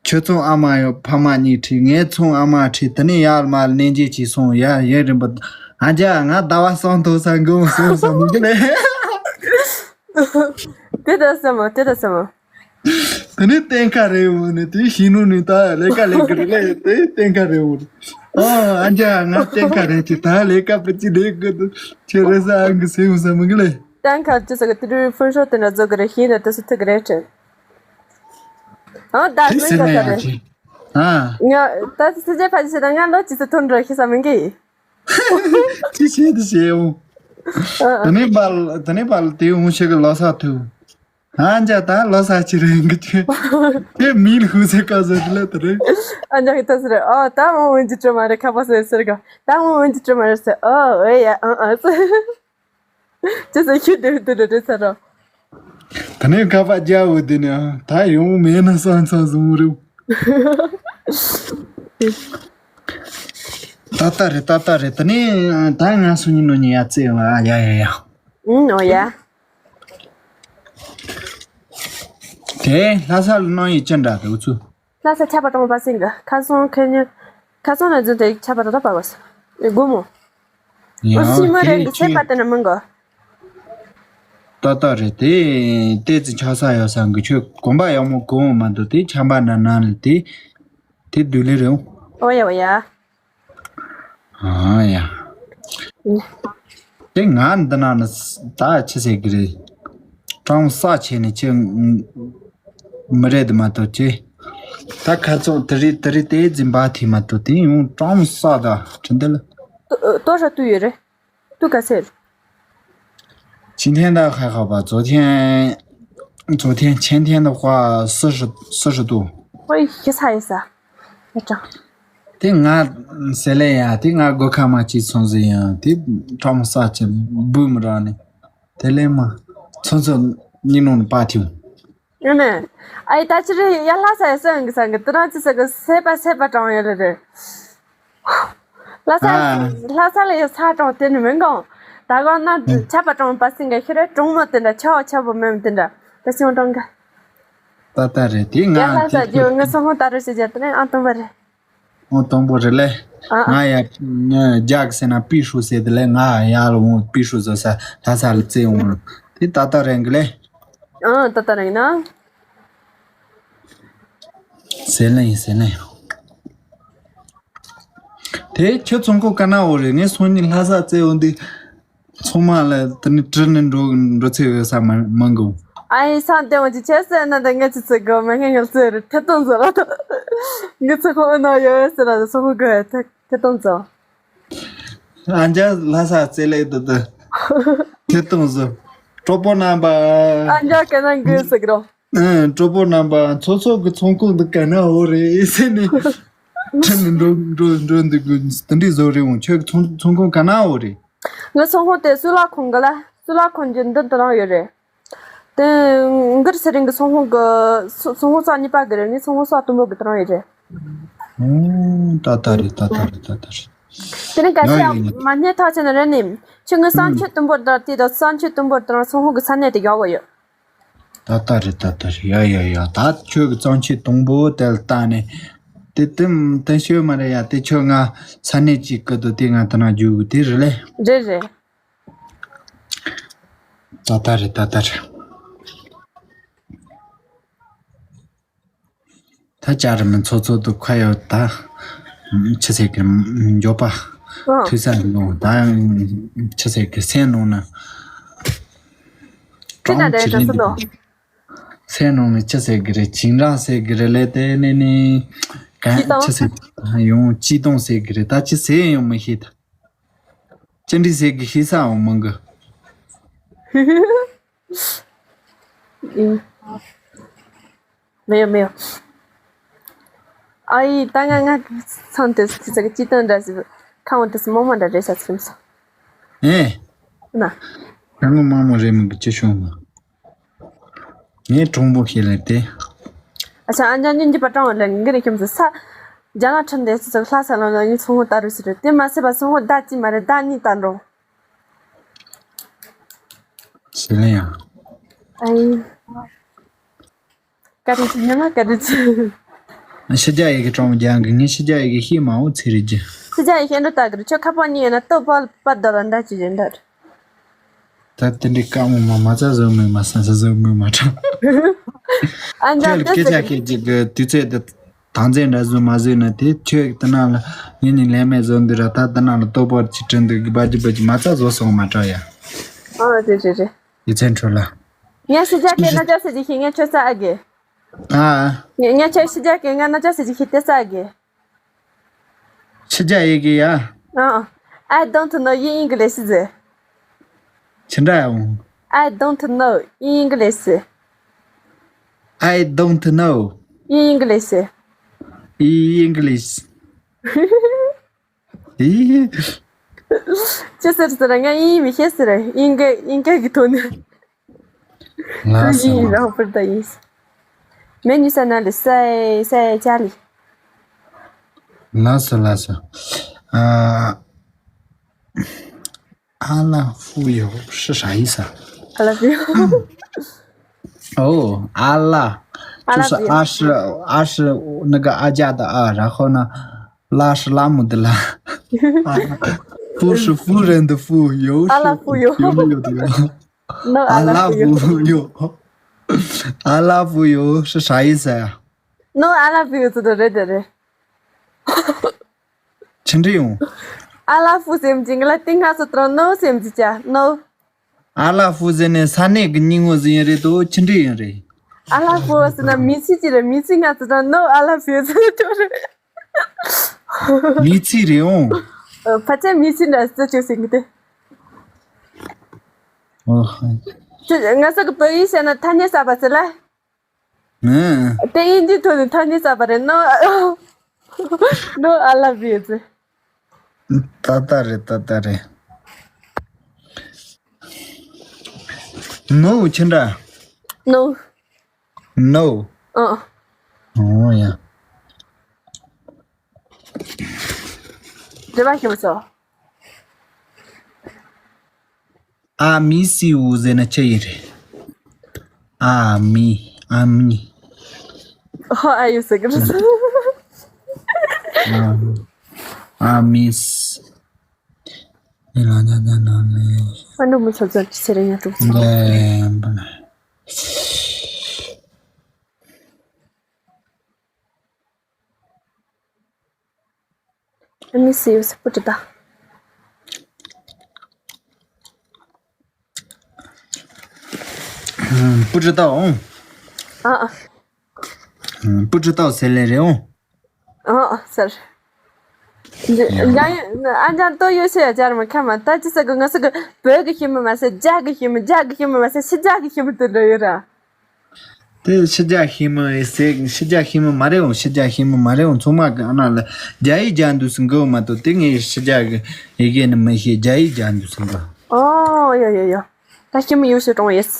ཁྱོད་ཚོང་ཨ་མ་ཡོད་ཕ་མ་གཉིས་ཁྲི་ངེད་ཚོང་ཨ་མ་ཁྲི་ད་ནི་ཡར་མར་ལེན་རྗེས་ཀྱི་སོང་ཡ་ཡིན་རིན་པ། ཨ་ཅག་ང་ཟླ་བ་སང་ཐོག་ས་འགོ་སོང་ས་མི་འདུག་ལེ། དེ་ད་སེ་མོ་དེ་ད་སེ་མོ། དེ་ནི་གཏན་ཁ་རེད་འོ་ནི་དེ་ཤི་ནུ་ནི་ད་ལས་ཀ་ལས་ཀི་རེད་ལས་དེ་གཏན་ཁ་རེད་འོ། ཨོ་ཨ་ཅག་ང་གཏན་ཁ་རེད་ཅི་ད་ལས་ཀ་པ་ཅི་ལས་ཀི་འདུག་ཁྱེད་རེ་ས་ཨང་གི་སེ་འོ་ས་མི་གི་ལས། གཏན་ཁ་ཅི་ཟེར་གི་དེ་དུས་ཕུན་ཤོག་དེ་འདྲ་བཟོ་གི་རེད་ཤི་ནི་དེ་སུ་ཐུག་གི་རེད་དྲན། ཨོ་ད་དེ་སེ་ན་ཡ་ཅི། ཨ། ང་ད་སི་ཇེ་ཕ་ཅི་ཟེར་ད་ང་ལོ་ཅི་སུ་ཐོན་འགྲོ་ཤི་ས་མི་གི། ཅི་བྱེད་དུ་བྱེད་འོང་། ཨ་ཨ། ད་ནི་པ་ལ་ད་ནི་པ་ལ་དེ་འོང་ཤེས་གི་ལོ་ས་ཐུབ། ཨ་ཅག་ད་ལོ་ས་ཅི་རེད་གི་ཅི། དེ་མིན་ཧུ་ཚེ་ཀ་ཟེར་ལ་དེ་རེད། ཨ་ཅག་གི་ད་ཟེར་ཨོ་ད་འོང་འོང་ཅི་སྤྲོ་མ་རེད་ཁ་པ་ཟེར་ཟེར་ག་ད་འོང་འོང་ཅི་སྤྲོ་མ་རེད་ཟེར་ཨོ་ཨེ་ཡ་ཨ་ཨ་ཟེར། ཅི་ཟེར་ཁྱོད་དེ་དེ་རེད་ཟེར་རོ། ད་ནི་ཁ་པ་རྒྱ་འོ་དེ་ནི་ད་ཡོང་མེད་ན་སང་ཚང་བཟུང་རེད། ཏག་ཏག་རེད་ཏག་ཏག་རེད་ད་ནི་ད་ང་སུ་ཉིན་ནོ་ཉི་ཡ་ཙེ་ཡོང་ཨ་ཡ་ཡ་ཡ། ཨུམ་ཨོ་ཡ། དེ་ལྷ་ས་ལ་གནང་ཡིན་ཅི་འདྲ་དེ་འུ་ཚུ། ལྷ་ས་ཆར་པ་གྲོང་པ་སེང་གི་ཁ་སང་ཁ་ཉིན་ཁ་སང་ནས་འཛིན་དེ་ཆར་པ་ཏག་ཏག་པ་གོ་ས་དགོ་མོ། ཨོ་ཡང་སི་མ་རེད་དེ་འདི་ཚེ་ཁྱོད་ཕ་དེ་ན་མང་གོ། ཏག་ཏག་རེད་དེ། ཏེ་ཙི་ཆགས་ས་ཡོད་ས་གི་ཁྱོད་གོམ་པ་ཡག་མོ་གོ་འོང་མ་འདུག་དེ་ཆམ་པ་ན་ན་ལ་དེ། དེ་དུས་ལེ་རེད་འོང་། ཨོ་ཡ་ཨོ་ཡ། ཨ་ཡ། ཨུ། དེ་ང་འདི་ན་ནི་ད་ཆི་ཟེར་གི་རེད། གྲང་ས་ཆེ་ནི་ཆེ། མི་རེད་དུ་མ་གཏོགས་ཆེ། ད་ཁ་ཚོགས་དེ་རིགས་དེ་རིགས་དེ་འཛིན་པ་དེ་མ་གཏོགས་དེ་ཡང་གྲང་ས་ད་ཁྲི་འདི་ལ། ཏོ་ཏོ་ཧྲ་ཏུ་ཡོད་རེད། ཏུ་ག་ཟེར། ཆིན་ཐེན་ད་ཧ་ཧ་པ་ཛོ་ཐེན། ཛོ་ཐེན་ཆེན་ཐེན་ད་ཧ་སི་ཧྲི་སི་ཧྲི་ཏུ། ཧོꯏ་ཤི་ས་ཡི་ས། ཡ་ཀྲང་། དེ་ང་ཟེར་ལེ་ཡ་དེ་ང་སྒོ་ཁ་མ་ཅིག་ཚོང་ཟིན་ཡང་དེ་ཁྲོམ་ས་ཅི་འབུ་མི་རག་ནི། དེ་ལས་མ་ཚོང་ཚོ་ཉིན་ནོ་ནི་པ་ཐིའུ། ཨ་ནི། ཨའི་ད་ཅི་རེད་ཡ་ལྷ་ས་ཡ་སོན་གི་ས་གི་དེ་རང་ཅི་ས་གི་སེ་པ་སེ་པ་གྲོང་ཡོད་རེད་རེད། ལྷ་ས་ཨ། ལྷ་ས་ལ་ཡ་ས་གྲོང་དེ་ནི་མིན་གོང་། ད་གོ་ན་ཨ། ཆ་པ་གྲོང་པ་སིང་གི་ཤི་རེད་གྲོང་མོ་དེ་འདྲ་ཆ་བ་ཆ་བོ་མེད་དེ་འདྲ་ད་སོང་གྲོང་གི་ཏག་ཏག་རེད་དེ་ཡ་ང་ལྷ་ས་དེ་རྒྱུ་ངི་སོང་ཧོ་ད་རུ་ཤི་རྒྱ་དེ་ནི་ཨང་དང་པ་རེད། ཨོ་དང་པོ་རེད་ལེ། ཨ་ཨ། ང་ཡ་རྒྱག་ཟེར་ན་པི་ཧྲུ་ཟེར་དེ་ལེ་ང་ཡ་ལ་འོང་པི་ཧྲུ་ཟེར་ས་ལྷ་ས་ལ་བཙལ་འོང་དེ་ཏག་ཏག་རེད་གི་ལེ། ཨ་ཏག་ཏག་རེད་ན། ཟེར་ལེ་ཡིན་ཟེར་ལེ་ཡིན། དེ་ཁྱོད་ཚོང་ཁུག་ག་ན་འོ་རེད་ངས་སོང་ཉིན་ལྷ་ས་བཙལ་འོང་དུས། ཚང་མ་ལ་དེ་ནི་བྲི་ནི་འགྲོ་འགྲོ་ཚེ་འོས་ས་མ་མང་གོ། ཨ་ཡི་སང་དེ་འོང་ཅི་བྱས་ཟེར་ན་ད་ངས་ཅི་ཚེ་གོ་མ་ངས་ངལ་ཚེ་རུ་ཐེ་གཏོང་ཟེར་ལ་ད། ངས་ཚེ་ཁོ་ཨ་ན་ཡོད་ཟེར་ལ་ཚོ་ཁོ་གོ་ཐེ་ཐེ་གཏོང་ཟེར། ཨ་ཅག་ལྷ་ས་བཙལ་ལེ་དུ་དུ། ཐེ་གཏོང་ཟེར། གྲོགས་པོ་རྣམ་པ། ཨ་ཅག་ག་ན་འགོས་ཟེར་གི་རོ། ཨ་གྲོགས་པོ་རྣམ་པ་ཚོ་ཚོ་གི་ཚོང་ཁུག་འདི་ག་ན་འོ་རེད་ཟེར་ནས། ཁྲིད་ནས་འགྲོ་འགྲོ་འགྲོ་འདི་གི་དེ་འདྲའི་བཟོ་རེད་འོང་ཁྱོད་ཀྱི་ཚོང་ཚོང་ཁུག་ག་ན་འོ་རེད། ངའི་ཚོང་ཁང་དེ་སུ་ལ་ཁོང་གི་ལ་སུ་ལ་ཁོང་གི་འདི་དེ་རང་ཡོད་རེད། དེ་འགུར་ཚེ་རིང་གི་ཚོང་ཁང་གི་ཚོ་ཚོང་ཁང་ས་གཉིས་པ་གི་རེད། ངའི་ཚོང་ཁང་ས་དུམ་བུ་གི་དེ་རང་ཡོད་རེད། ཨོ་ཏག་ཏག་རེད་ཏག་ཏག་རེད་ཏག་ཏག་རེད། དེ་རིང་ག་ཡ་ཚེ་ཡ་ཡ་ཡ། མ་ཉེ་ཐག་ཆེ་ན་རེད་ནི། ཁྱོད་ངའི་བསམ་ཨུམ། ཆོས་དུམ་བུ་དང་དེ་དང་བསམ་ཆོས་དུམ་བུ་དང་ཚོང་ཁང་གི་ས་གནས་དེ་རྒྱག་གི་ཡོད། ཏག་ཏག་རེད་ཏག་ཏག་རེད་ཡ་ཡ་ཡ། ད་ཁྱོད་ཀྱི་གཙང་ཆེ་དང་པོ་དེ་ལ་བལྟས་ནས། དེ་དེ་དེ་ཤོད་མ་རེད་ཡ། དེ་ཁྱོད་ང་ས་གནས་གཅིག་གི་དུ་དེ་ང་དེ་ན་རྒྱུག་གི་དེ་རེད་ལེ། རེད་རེད། ཏག་ཏག་རེད་ཏག་ཏག་རེད། ད་ཅག་རི་མི་ཚོ་ཚོ་དུ་ཁ་ཡོད་ད། ཆི་ཟེར་གི་མགྱོགས་པ། ཨོ། ཐུག་ས་ནོ་ད། ཆི་ཟེར་གི་སེམས་ནང་ན། ཁྱོད་ན་རེད་ད་སུ་ནོ། སེམས་ནང་ནས་ཅི་ཟེར་གི་རེད། བྱིངས་རག་ཟེར་གི་རེད་ལས་དེ་ནས་ནི། གང་སྐྱིད་ཏང་ཅི་ཟེར་ཡོང་སྐྱིད་ཏང་ཟེར་གི་རེད། ད་ཅི་ཟེར་ཡང་མི་ཤེས་ད། ཅི་འདྲི་ཟེར་གི་ཤེས་ས་འོང་མང་གི། ཨིན། མེད་ཡོད་མེད་ཡོད། ཨ་ཡི་ད་ང་ང་ཚང་དེ་ཟེར་གི་སྐྱིད་ཏང་འདྲ་ཟེར། ཁ་འོང་དེ་སི་མོ་མ་འདྲ་རེད་ས་ཚིམ་སོ། ཨེ། ན། ཁ་ངོ་མ་མོ་རེད་མི་གི་ཅི་བྱུང་མ། ངས་གྲོང་པོ་ཁྱེད་ལ་དེ། ཨ་ཅག་ཨ་ཅག་སྙིང་རྗེ་པ་སྤྲང་བ་ལ་ངི་རེ་ཁྱིམ་དུ་ས། རྒྱ་ནག་ཁྲིམས་དེ་ཚོ་ལྷ་ས་ལ་ལ་ངི་ཚོང་བོ་ལྟ་རུ་ཞིག་རེད། དེ་མ་ཟད་པ་སོང་བོ་ཟླ་གཅིག་མ་རེད། ཟླ་གཉིས་ལྟ་འགྲོ། ཞེས་ལན་ཡང་། ཨའི། བཀའ་དྲིན་ཆེ། ཉི་མ་བཀའ་དྲིན་ཆེ། ཕྱི་རྒྱལ་ཡི་གེ་གྲོང་རྒྱང་གི་ངས་ཕྱི་རྒྱལ་ཡི་གེ་ཤེས་མ་འོ་ཚེ་རིག་རྒྱུ། ཕྱི་རྒྱལ་ཡི་གེ་འདྲ་ལྟ་གི་རེད། ཁྱོད་ཁ་པར་གཉིས་ཡོད་ན་ལྟོ་པར་པར་དོ་ལ་འདྲ་ཅི་བྱེད་འདྲ། ད་དེ་འདྲའི་དཀའ་མོ་མ་མ་རྩ་བཟོ་མི་མ་ས་ས་བཟོ་མི་མ་དྲ། ཨ་འདྲ་ཁྱོད་ལ་ལྟོས་སྐད་ཆ་ཟེར་གི། སྐད་ཅིག་གི་དུས་ཚོད་དེ་དང་ཚན་འདྲ་བཟོ་མ་བཟོས་ན་དེ་ཁྱོད་ཀྱི་དེ་ནང་ལ་ངས་ནི་ལན་མེད་བཟོ་འདི་ར། ད་དེ་ནང་ལ་ལྟོ་པར་གྱི་དྲི་འདུག་གི་བ་ཅི་བ་ཅི་མ་རྩ་བཟོ་སོང་མ་དྲ་ཡ། ཨ་རེད་རེད་རེད། ཡིད་ཚན་ཁྲོད་ལ། ངས་ཕྱི་རྒྱལ་སྐད་ན་ཅག་ཟེར་གྱི་ཤེས། ངས་ཁྱོད་ས་ཨ་གི། ཨ། ངས་ངས་ཁྱོད་ཕྱི་རྒྱལ་སྐད་ང་ན་ཅག་ཟེར་གྱི་ཤེས་དེ་ས་ཨ་གི། ཕྱི་རྒྱལ་ཡི་གེ་ཡ། ཨ། I don't know in English ཟེར། ཕྱི་འདྲ་ཡང་། I don't know in English. I don't know. In English. In English. ཨི། ཅི་ཟེར་ཟེར་ང་ཨིན་མི་ཤེས་ཟེར། ཨིན་སྐད་ཨིན་སྐད་ཀྱི་ཐོག་ནས། ལགས་སོ། ཨིན་རང་བར་ད་ཡིན། མེ་ཉི་ས་ན་ལི་སའི་སའི་ཅ་ལི། ལགས་སོ་ལགས་སོ། ཨ། 阿拉夫有是啥意思啊？ I love you. 哦，阿拉，就是阿是阿是那个阿加的阿，然后呢，拉是拉姆的拉，阿拉夫是夫人的夫，有是阿拉夫有有没有的有？No, I love you. 阿拉夫有，阿拉夫有是啥意思呀？No, I love you 这个人的人。 ཆི་འདྲ་ཡོང་། ཨ་ལ་ཧྥུ་ཟེར་མི་ཅིག་ལ་ཏིང་ཧ་སོ་ཏྲོ་ནོ་ཟེར་མི་ཅིག་ཅ་ནོ། ཨ་ལ་ཧྥུ་ཟེར་ནས་ས་གནས་ཀྱི་སྙིང་བོ་ཟེར་ཡིན་རེད་དོ། ཆི་འདྲ་ཡིན་རེད། ཨ་ལ་ཧྥུ་ཟེར་ན་མི་ཚེ་ཅིག་རེད། མི་ཚེ་ང་ཚོ་ད་ནོ་ཨ་ལ་ཧྥུ་ཟེར་ཏོ་རེད། མི་ཚེ་རེད་འོང་། ཨ། ཕལ་ཆེར་མི་ཚེ་འདྲ་ཟེར་ཅོ་ཟེར་གི་དེ། ཨོ་ཧ། ང་ཚོ་གི་བོད་ཡིག་བཤད་ན་ཐ་སྙད་གསར་པ་ཟེར་ལ། ཨང་། དེ་དབྱིན་ཇིའི་ཐོག་ནས་ཐ་སྙད་གསར་པ་རེད། ནོ། ནོ་ཨ་ལ་བི་ཟེར། ཏག་ཏག་རེད། ཏག་ཏག་རེད། ནོ་ཆི་འདྲ། ནོ། ནོ། ཨ། ཨོ་ཡ། རེ་བ་ཞུ་སོ། ཨ་མི་སི་འུ་ཟེར་ན་ཅི་ཡིན་རེད། ཨ་མི། ཨ་མི། ཧོ་ཨ་ཡུ་ཟེར་གི་རེད། ཨ་ཨ་མི་སི། ཨ་འགྲོ་མི་ཚོ་ཚོ་ཅི་ཟེར་ཡ་འགྲོ། Let me see. 不知道。 不知道哦。 ཨ། 不知道 ཟེར་ལེ་རེད་འོང་། ཨ། ཟེར། ཡང་ཡང་ཨ་ཅག་ཏོ་ཡོད་ཤེས་ཡ་ཅར་མ་ཁ་མ་ད་ཅི་ཟེར་གི། ང་ཟེར་གི་བོད་གི་ཤེས་མི་མ་ཟད། རྒྱ་གི་ཤེས་མི། རྒྱ་གི་ཤེས་མི་མ་ཟད། ཕྱི་རྒྱལ་གི་ཤེས་མི་དེ་འདྲ་ཡོད་ར། དེ་ཕྱི་རྒྱལ་ཤེས་མི་ཟེར། ཕྱི་རྒྱལ་ཤེས་མི་མ་རེད་འོང་། ཕྱི་རྒྱལ་ཤེས་མི་མ་རེད་འོང་། ཚང་མ་གི་ཨ་ན་ལ་རྒྱ་ཡིག་རྒྱག་འདུག་ཟེར་གི་མ་གཏོགས། དེ་ངས་ཕྱི་རྒྱལ་གི་ཡི་གེ་ནི་མི་ཤེས། རྒྱ་ཡིག་རྒྱག་འདུག་ཟེར་གི། ཨོ་ཡ་ཡ་ཡ། ད་ཤེས་མི་ཡོད་ཤེས་གྲོང་ཡོད།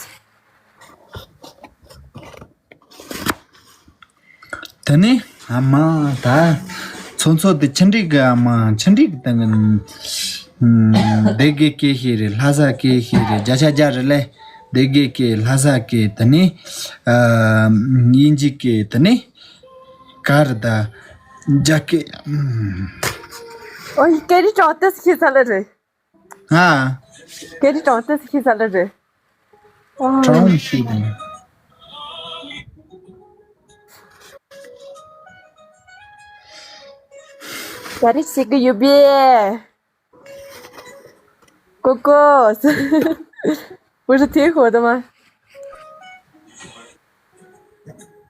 དེ་ནས་ཨ་མ་ད་ཚོ་ཚོ་དེ་ཆི་འགྲིག་གི། ཨ་མ་ཆི་འགྲིག་གི་དང་གི། སྡེ་དགེ་སྐད་ཤེས་རེད། ལྷ་ས་སྐད་ཤེས་རེད། བརྒྱ་ཆ་བརྒྱ་རེད་ལེ། སྡེ་དགེ་སྐད། ལྷ་ས་སྐད། དེ་ནས་ཨ་དབྱིན་ཇི་སྐད། དེ་ནས་ག་རེ་ད་རྒྱ་སྐད། ཨོ་ཡི་སྐད་རིགས་གྲོགས་དེ་ཤེས་ཚར་ལེ་རེད། ཨ། སྐད་རིགས་གྲོགས་དེ་ཤེས་ཚར་ལེ་རེད། ཨོ། གྲོགས་ཤེས་དེ་ནས། ག་རེ་བྱེད་གི་ཡོད་པས། ཀོ་ཀོ། 不是挺火的吗？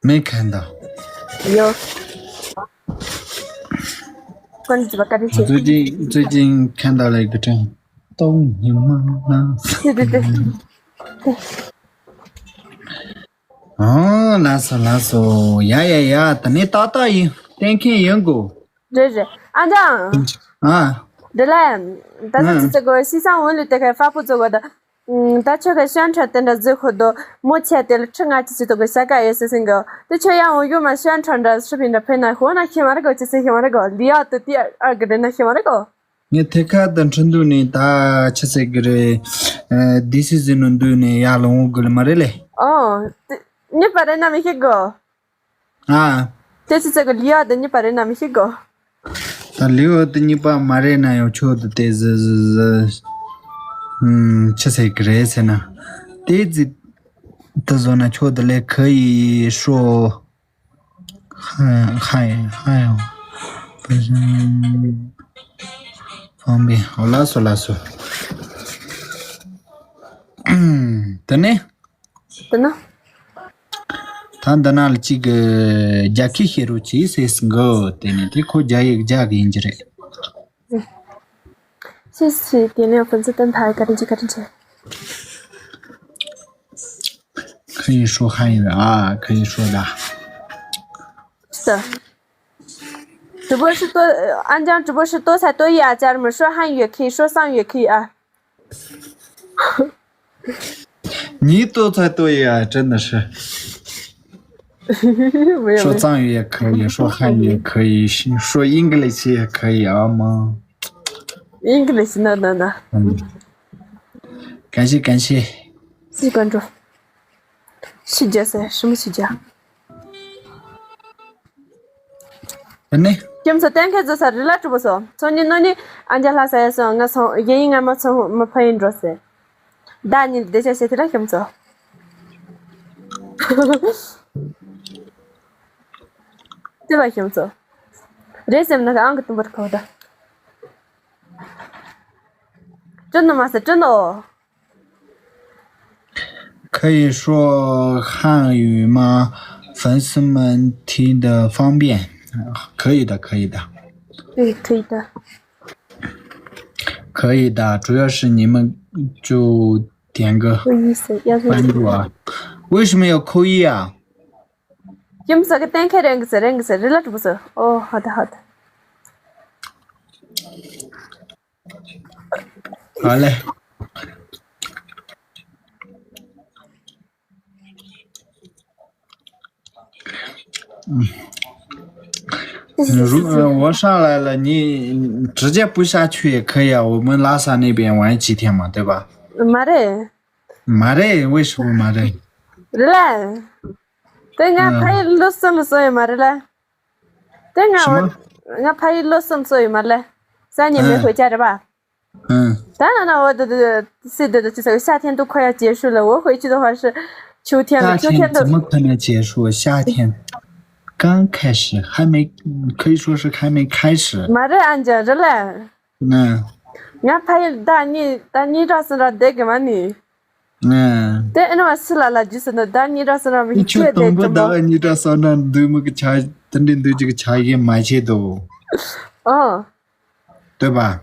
没看到。有。关注吧，赶紧去。我最近最近看到了一个这样东尼妈妈。对对对。ཨོ་ལགས་སོ་ལགས་སོ། ཡ་ཡ་ཡ། ད་ནི་ཏག་ཏག་ཡིན། གཏན་འཁེལ་ཡིན་གོ། རེད་རེད། ཨ་ཅག་ཨ། འདི་ལ་ད་ལྟ་ཨ་ཙི་ཙི་གོ་ཤི་སང་འོན་ལུས་དེ་ཁའི་ཧྥ་པོ་ཙོ་གོ་ད། ད་ཁྱོད་ཀྱི་宣传དེ་འདྲ་བཟོས་ཁོ་དོ་མོ་ཆེ་དེ་ལ་ཁྲི་ལྔ་བཅུ་ཅིག་ཐོག་གི་བྱ་དགའ་ཡོད་ཟེར་ཟིན་གི། དེ་ཁྱོད་ཡང་འོ་ཡོད་མ་宣传འདྲ་视频འདྲ་ཕེབས་ན་ཧོ་ན་ཤེས་མ་རེད་གོ། ཅི་ཟེར་ཤེས་མ་རེད་གོ། ལི་ཡ་དུ་དེ་ཨར་གི་རེད་ན་ཤེས་མ་རེད་གོ། ངས་ཐད་ཀར་དུ་འཕྲིན་དུས་ནས་ད་ཆི་ཟེར་གི་རེད། ཨ། དེ་སི་ཟིན་ནོ་འདུག་ནས་ཡར་ལོང་འོང་དགོས་ལ་མ་རེད་ལེ། ཨོ། དེ་གཉིས་པ་རེད་ན་མི་ཤེས་གོ། ཨ། དེ་ཆི་ཟེར་གི་ལི་ཡ་དེ་གཉིས་པ་རེད་ན་མི་ཤེས་གོ། ད་ལི་ཡ་དེ་གཉིས་པ་མ་རེད་ན་ཡང་ཁྱོད་དེ་དེ་ཟི་ཟི་ཟི། ཨུམ། ཆི་ཟེར་གི་རེད་ཟེར་ན། དེ་ཟི། དེ་བཟོ་ན་ཁྱོད་དེ་ལས་ཁ་ཡི་ཧྲོ། 汉，汉语，汉语，不是，方便。好，拉索拉索。དེ་ནས། དེ་ན། ད་འདི་ན་ལ་གཅིག་གི་རྒྱ་སྐད་བཤད་རོགས་གྱིས་ཟེར་གི། དེ་ནས་དེ་ཁོ་རྒྱ་ཡིག་རྒྱ་གི་ཡིན་གྱི་རེད། 谢谢点亮粉丝灯牌，感谢感谢。可以说汉语啊，可以说的。是的，直播是多，呃，安江直播是多才多艺啊，家人们，说汉语也可以，说藏语也可以啊。你多才多艺啊，真的是。没有，没有。说藏语也可以，说汉语也可以，说 English 也可以啊吗？English，那那那。嗯，感谢感谢。谢谢关注。 ཞུ་རྒྱུ་ཟེར། ཞུ་མི་ཞུ་རྒྱུ། དེ་ནས། ཁྱིམ་ཚང་གཏན་འཁེལ་བཟོ་ས་རི་ལ་གྲུ་པོ་སོ། ཚོང་གཉིས་སྣོད་གཉིས་ཨ་མཇལ་ལྷ་ས་ཡ་སོང་། ང་ཚོང་གཞན་ཡིན། ང་མ་ཚོང་མ་ཕ་ཡིན་འགྲོ་ཟེར། ད་ཉིན་བདེ་ཆ་བྱེད་དེ་ར་ཁྱིམ་ཚང་། དེ་བ་ཁྱིམ་ཚང་། རེད་སེམས་ན་ཨང་གི་དུམ་བུར་ཁོ་ད། ཀྲུ་ནུ་མ་ཟེར་ཀྲུ་ནུ། 可以说汉语吗？粉丝们听得方便。可以的，可以的。对，可以的。可以的，主要是你们就点个扣一，要是关注啊。为什么要扣一啊？ཡུམ་ས་གི་གཏན་འཁེལ་རེད་གི་ཟེར། རེད་གི་ཟེར། རི་ལ་གྲུ་པོ་ཟེར། ཨོ། ཧ་ད་ཧ་ད། 好嘞。嗯。如，呃，我上来了，你直接不下去也可以啊，我们拉萨那边玩几天嘛，对吧？མ་རེད། མ་རེད། 为什么མ་རེད། རེད་ལ། དེ་ང་ཕ་ཡུལ་ལོ་གསུམ་ལ་སོང་ཡོད་མ་རེད་ལ། དེ་ང་འོ། ང་ཕ་ཡུལ་ལོ་གསུམ་སོང་ཡོད་མ་རེད་ལ། སང་ཉིན་མོ་ཧོད་ཅག་རེད་པ། ད་ང་ན་འོ་དུ་དུ་སི་དུ་དུ་ཅི་ཟེར། 夏天都快要结束了，我回去的话是秋天了，秋天都。 夏天怎么可能结束？夏天刚开始，还没，可以说是还没开始。མ་རེད། ཨ་ཅག་རེད་ལ། ང་ཕ་ཡུལ་ཟླ་གཉིས་ཟླ་གཉིས་ར་སུ་ར་བསྡད་གི་མ་ནི། དེ་ཨེ་ནོ་སི་ལ་ལ་ཇི་སི་ནོ་ཟླ་གཉིས་ར་སུ་ར་མི་ཁྱོད་ཁྱོད་དེ་དང་པོ་ཅི་མོ། ཟླ་གཉིས་ར་སུ་ར་འདུག་མི་གི་ཆ་དེ་འདྲའི་འདུག་ཅིག་གི་ཆ་ཡེ་མ་བྱེད་དོ། ཨོ། སྟོད་པ།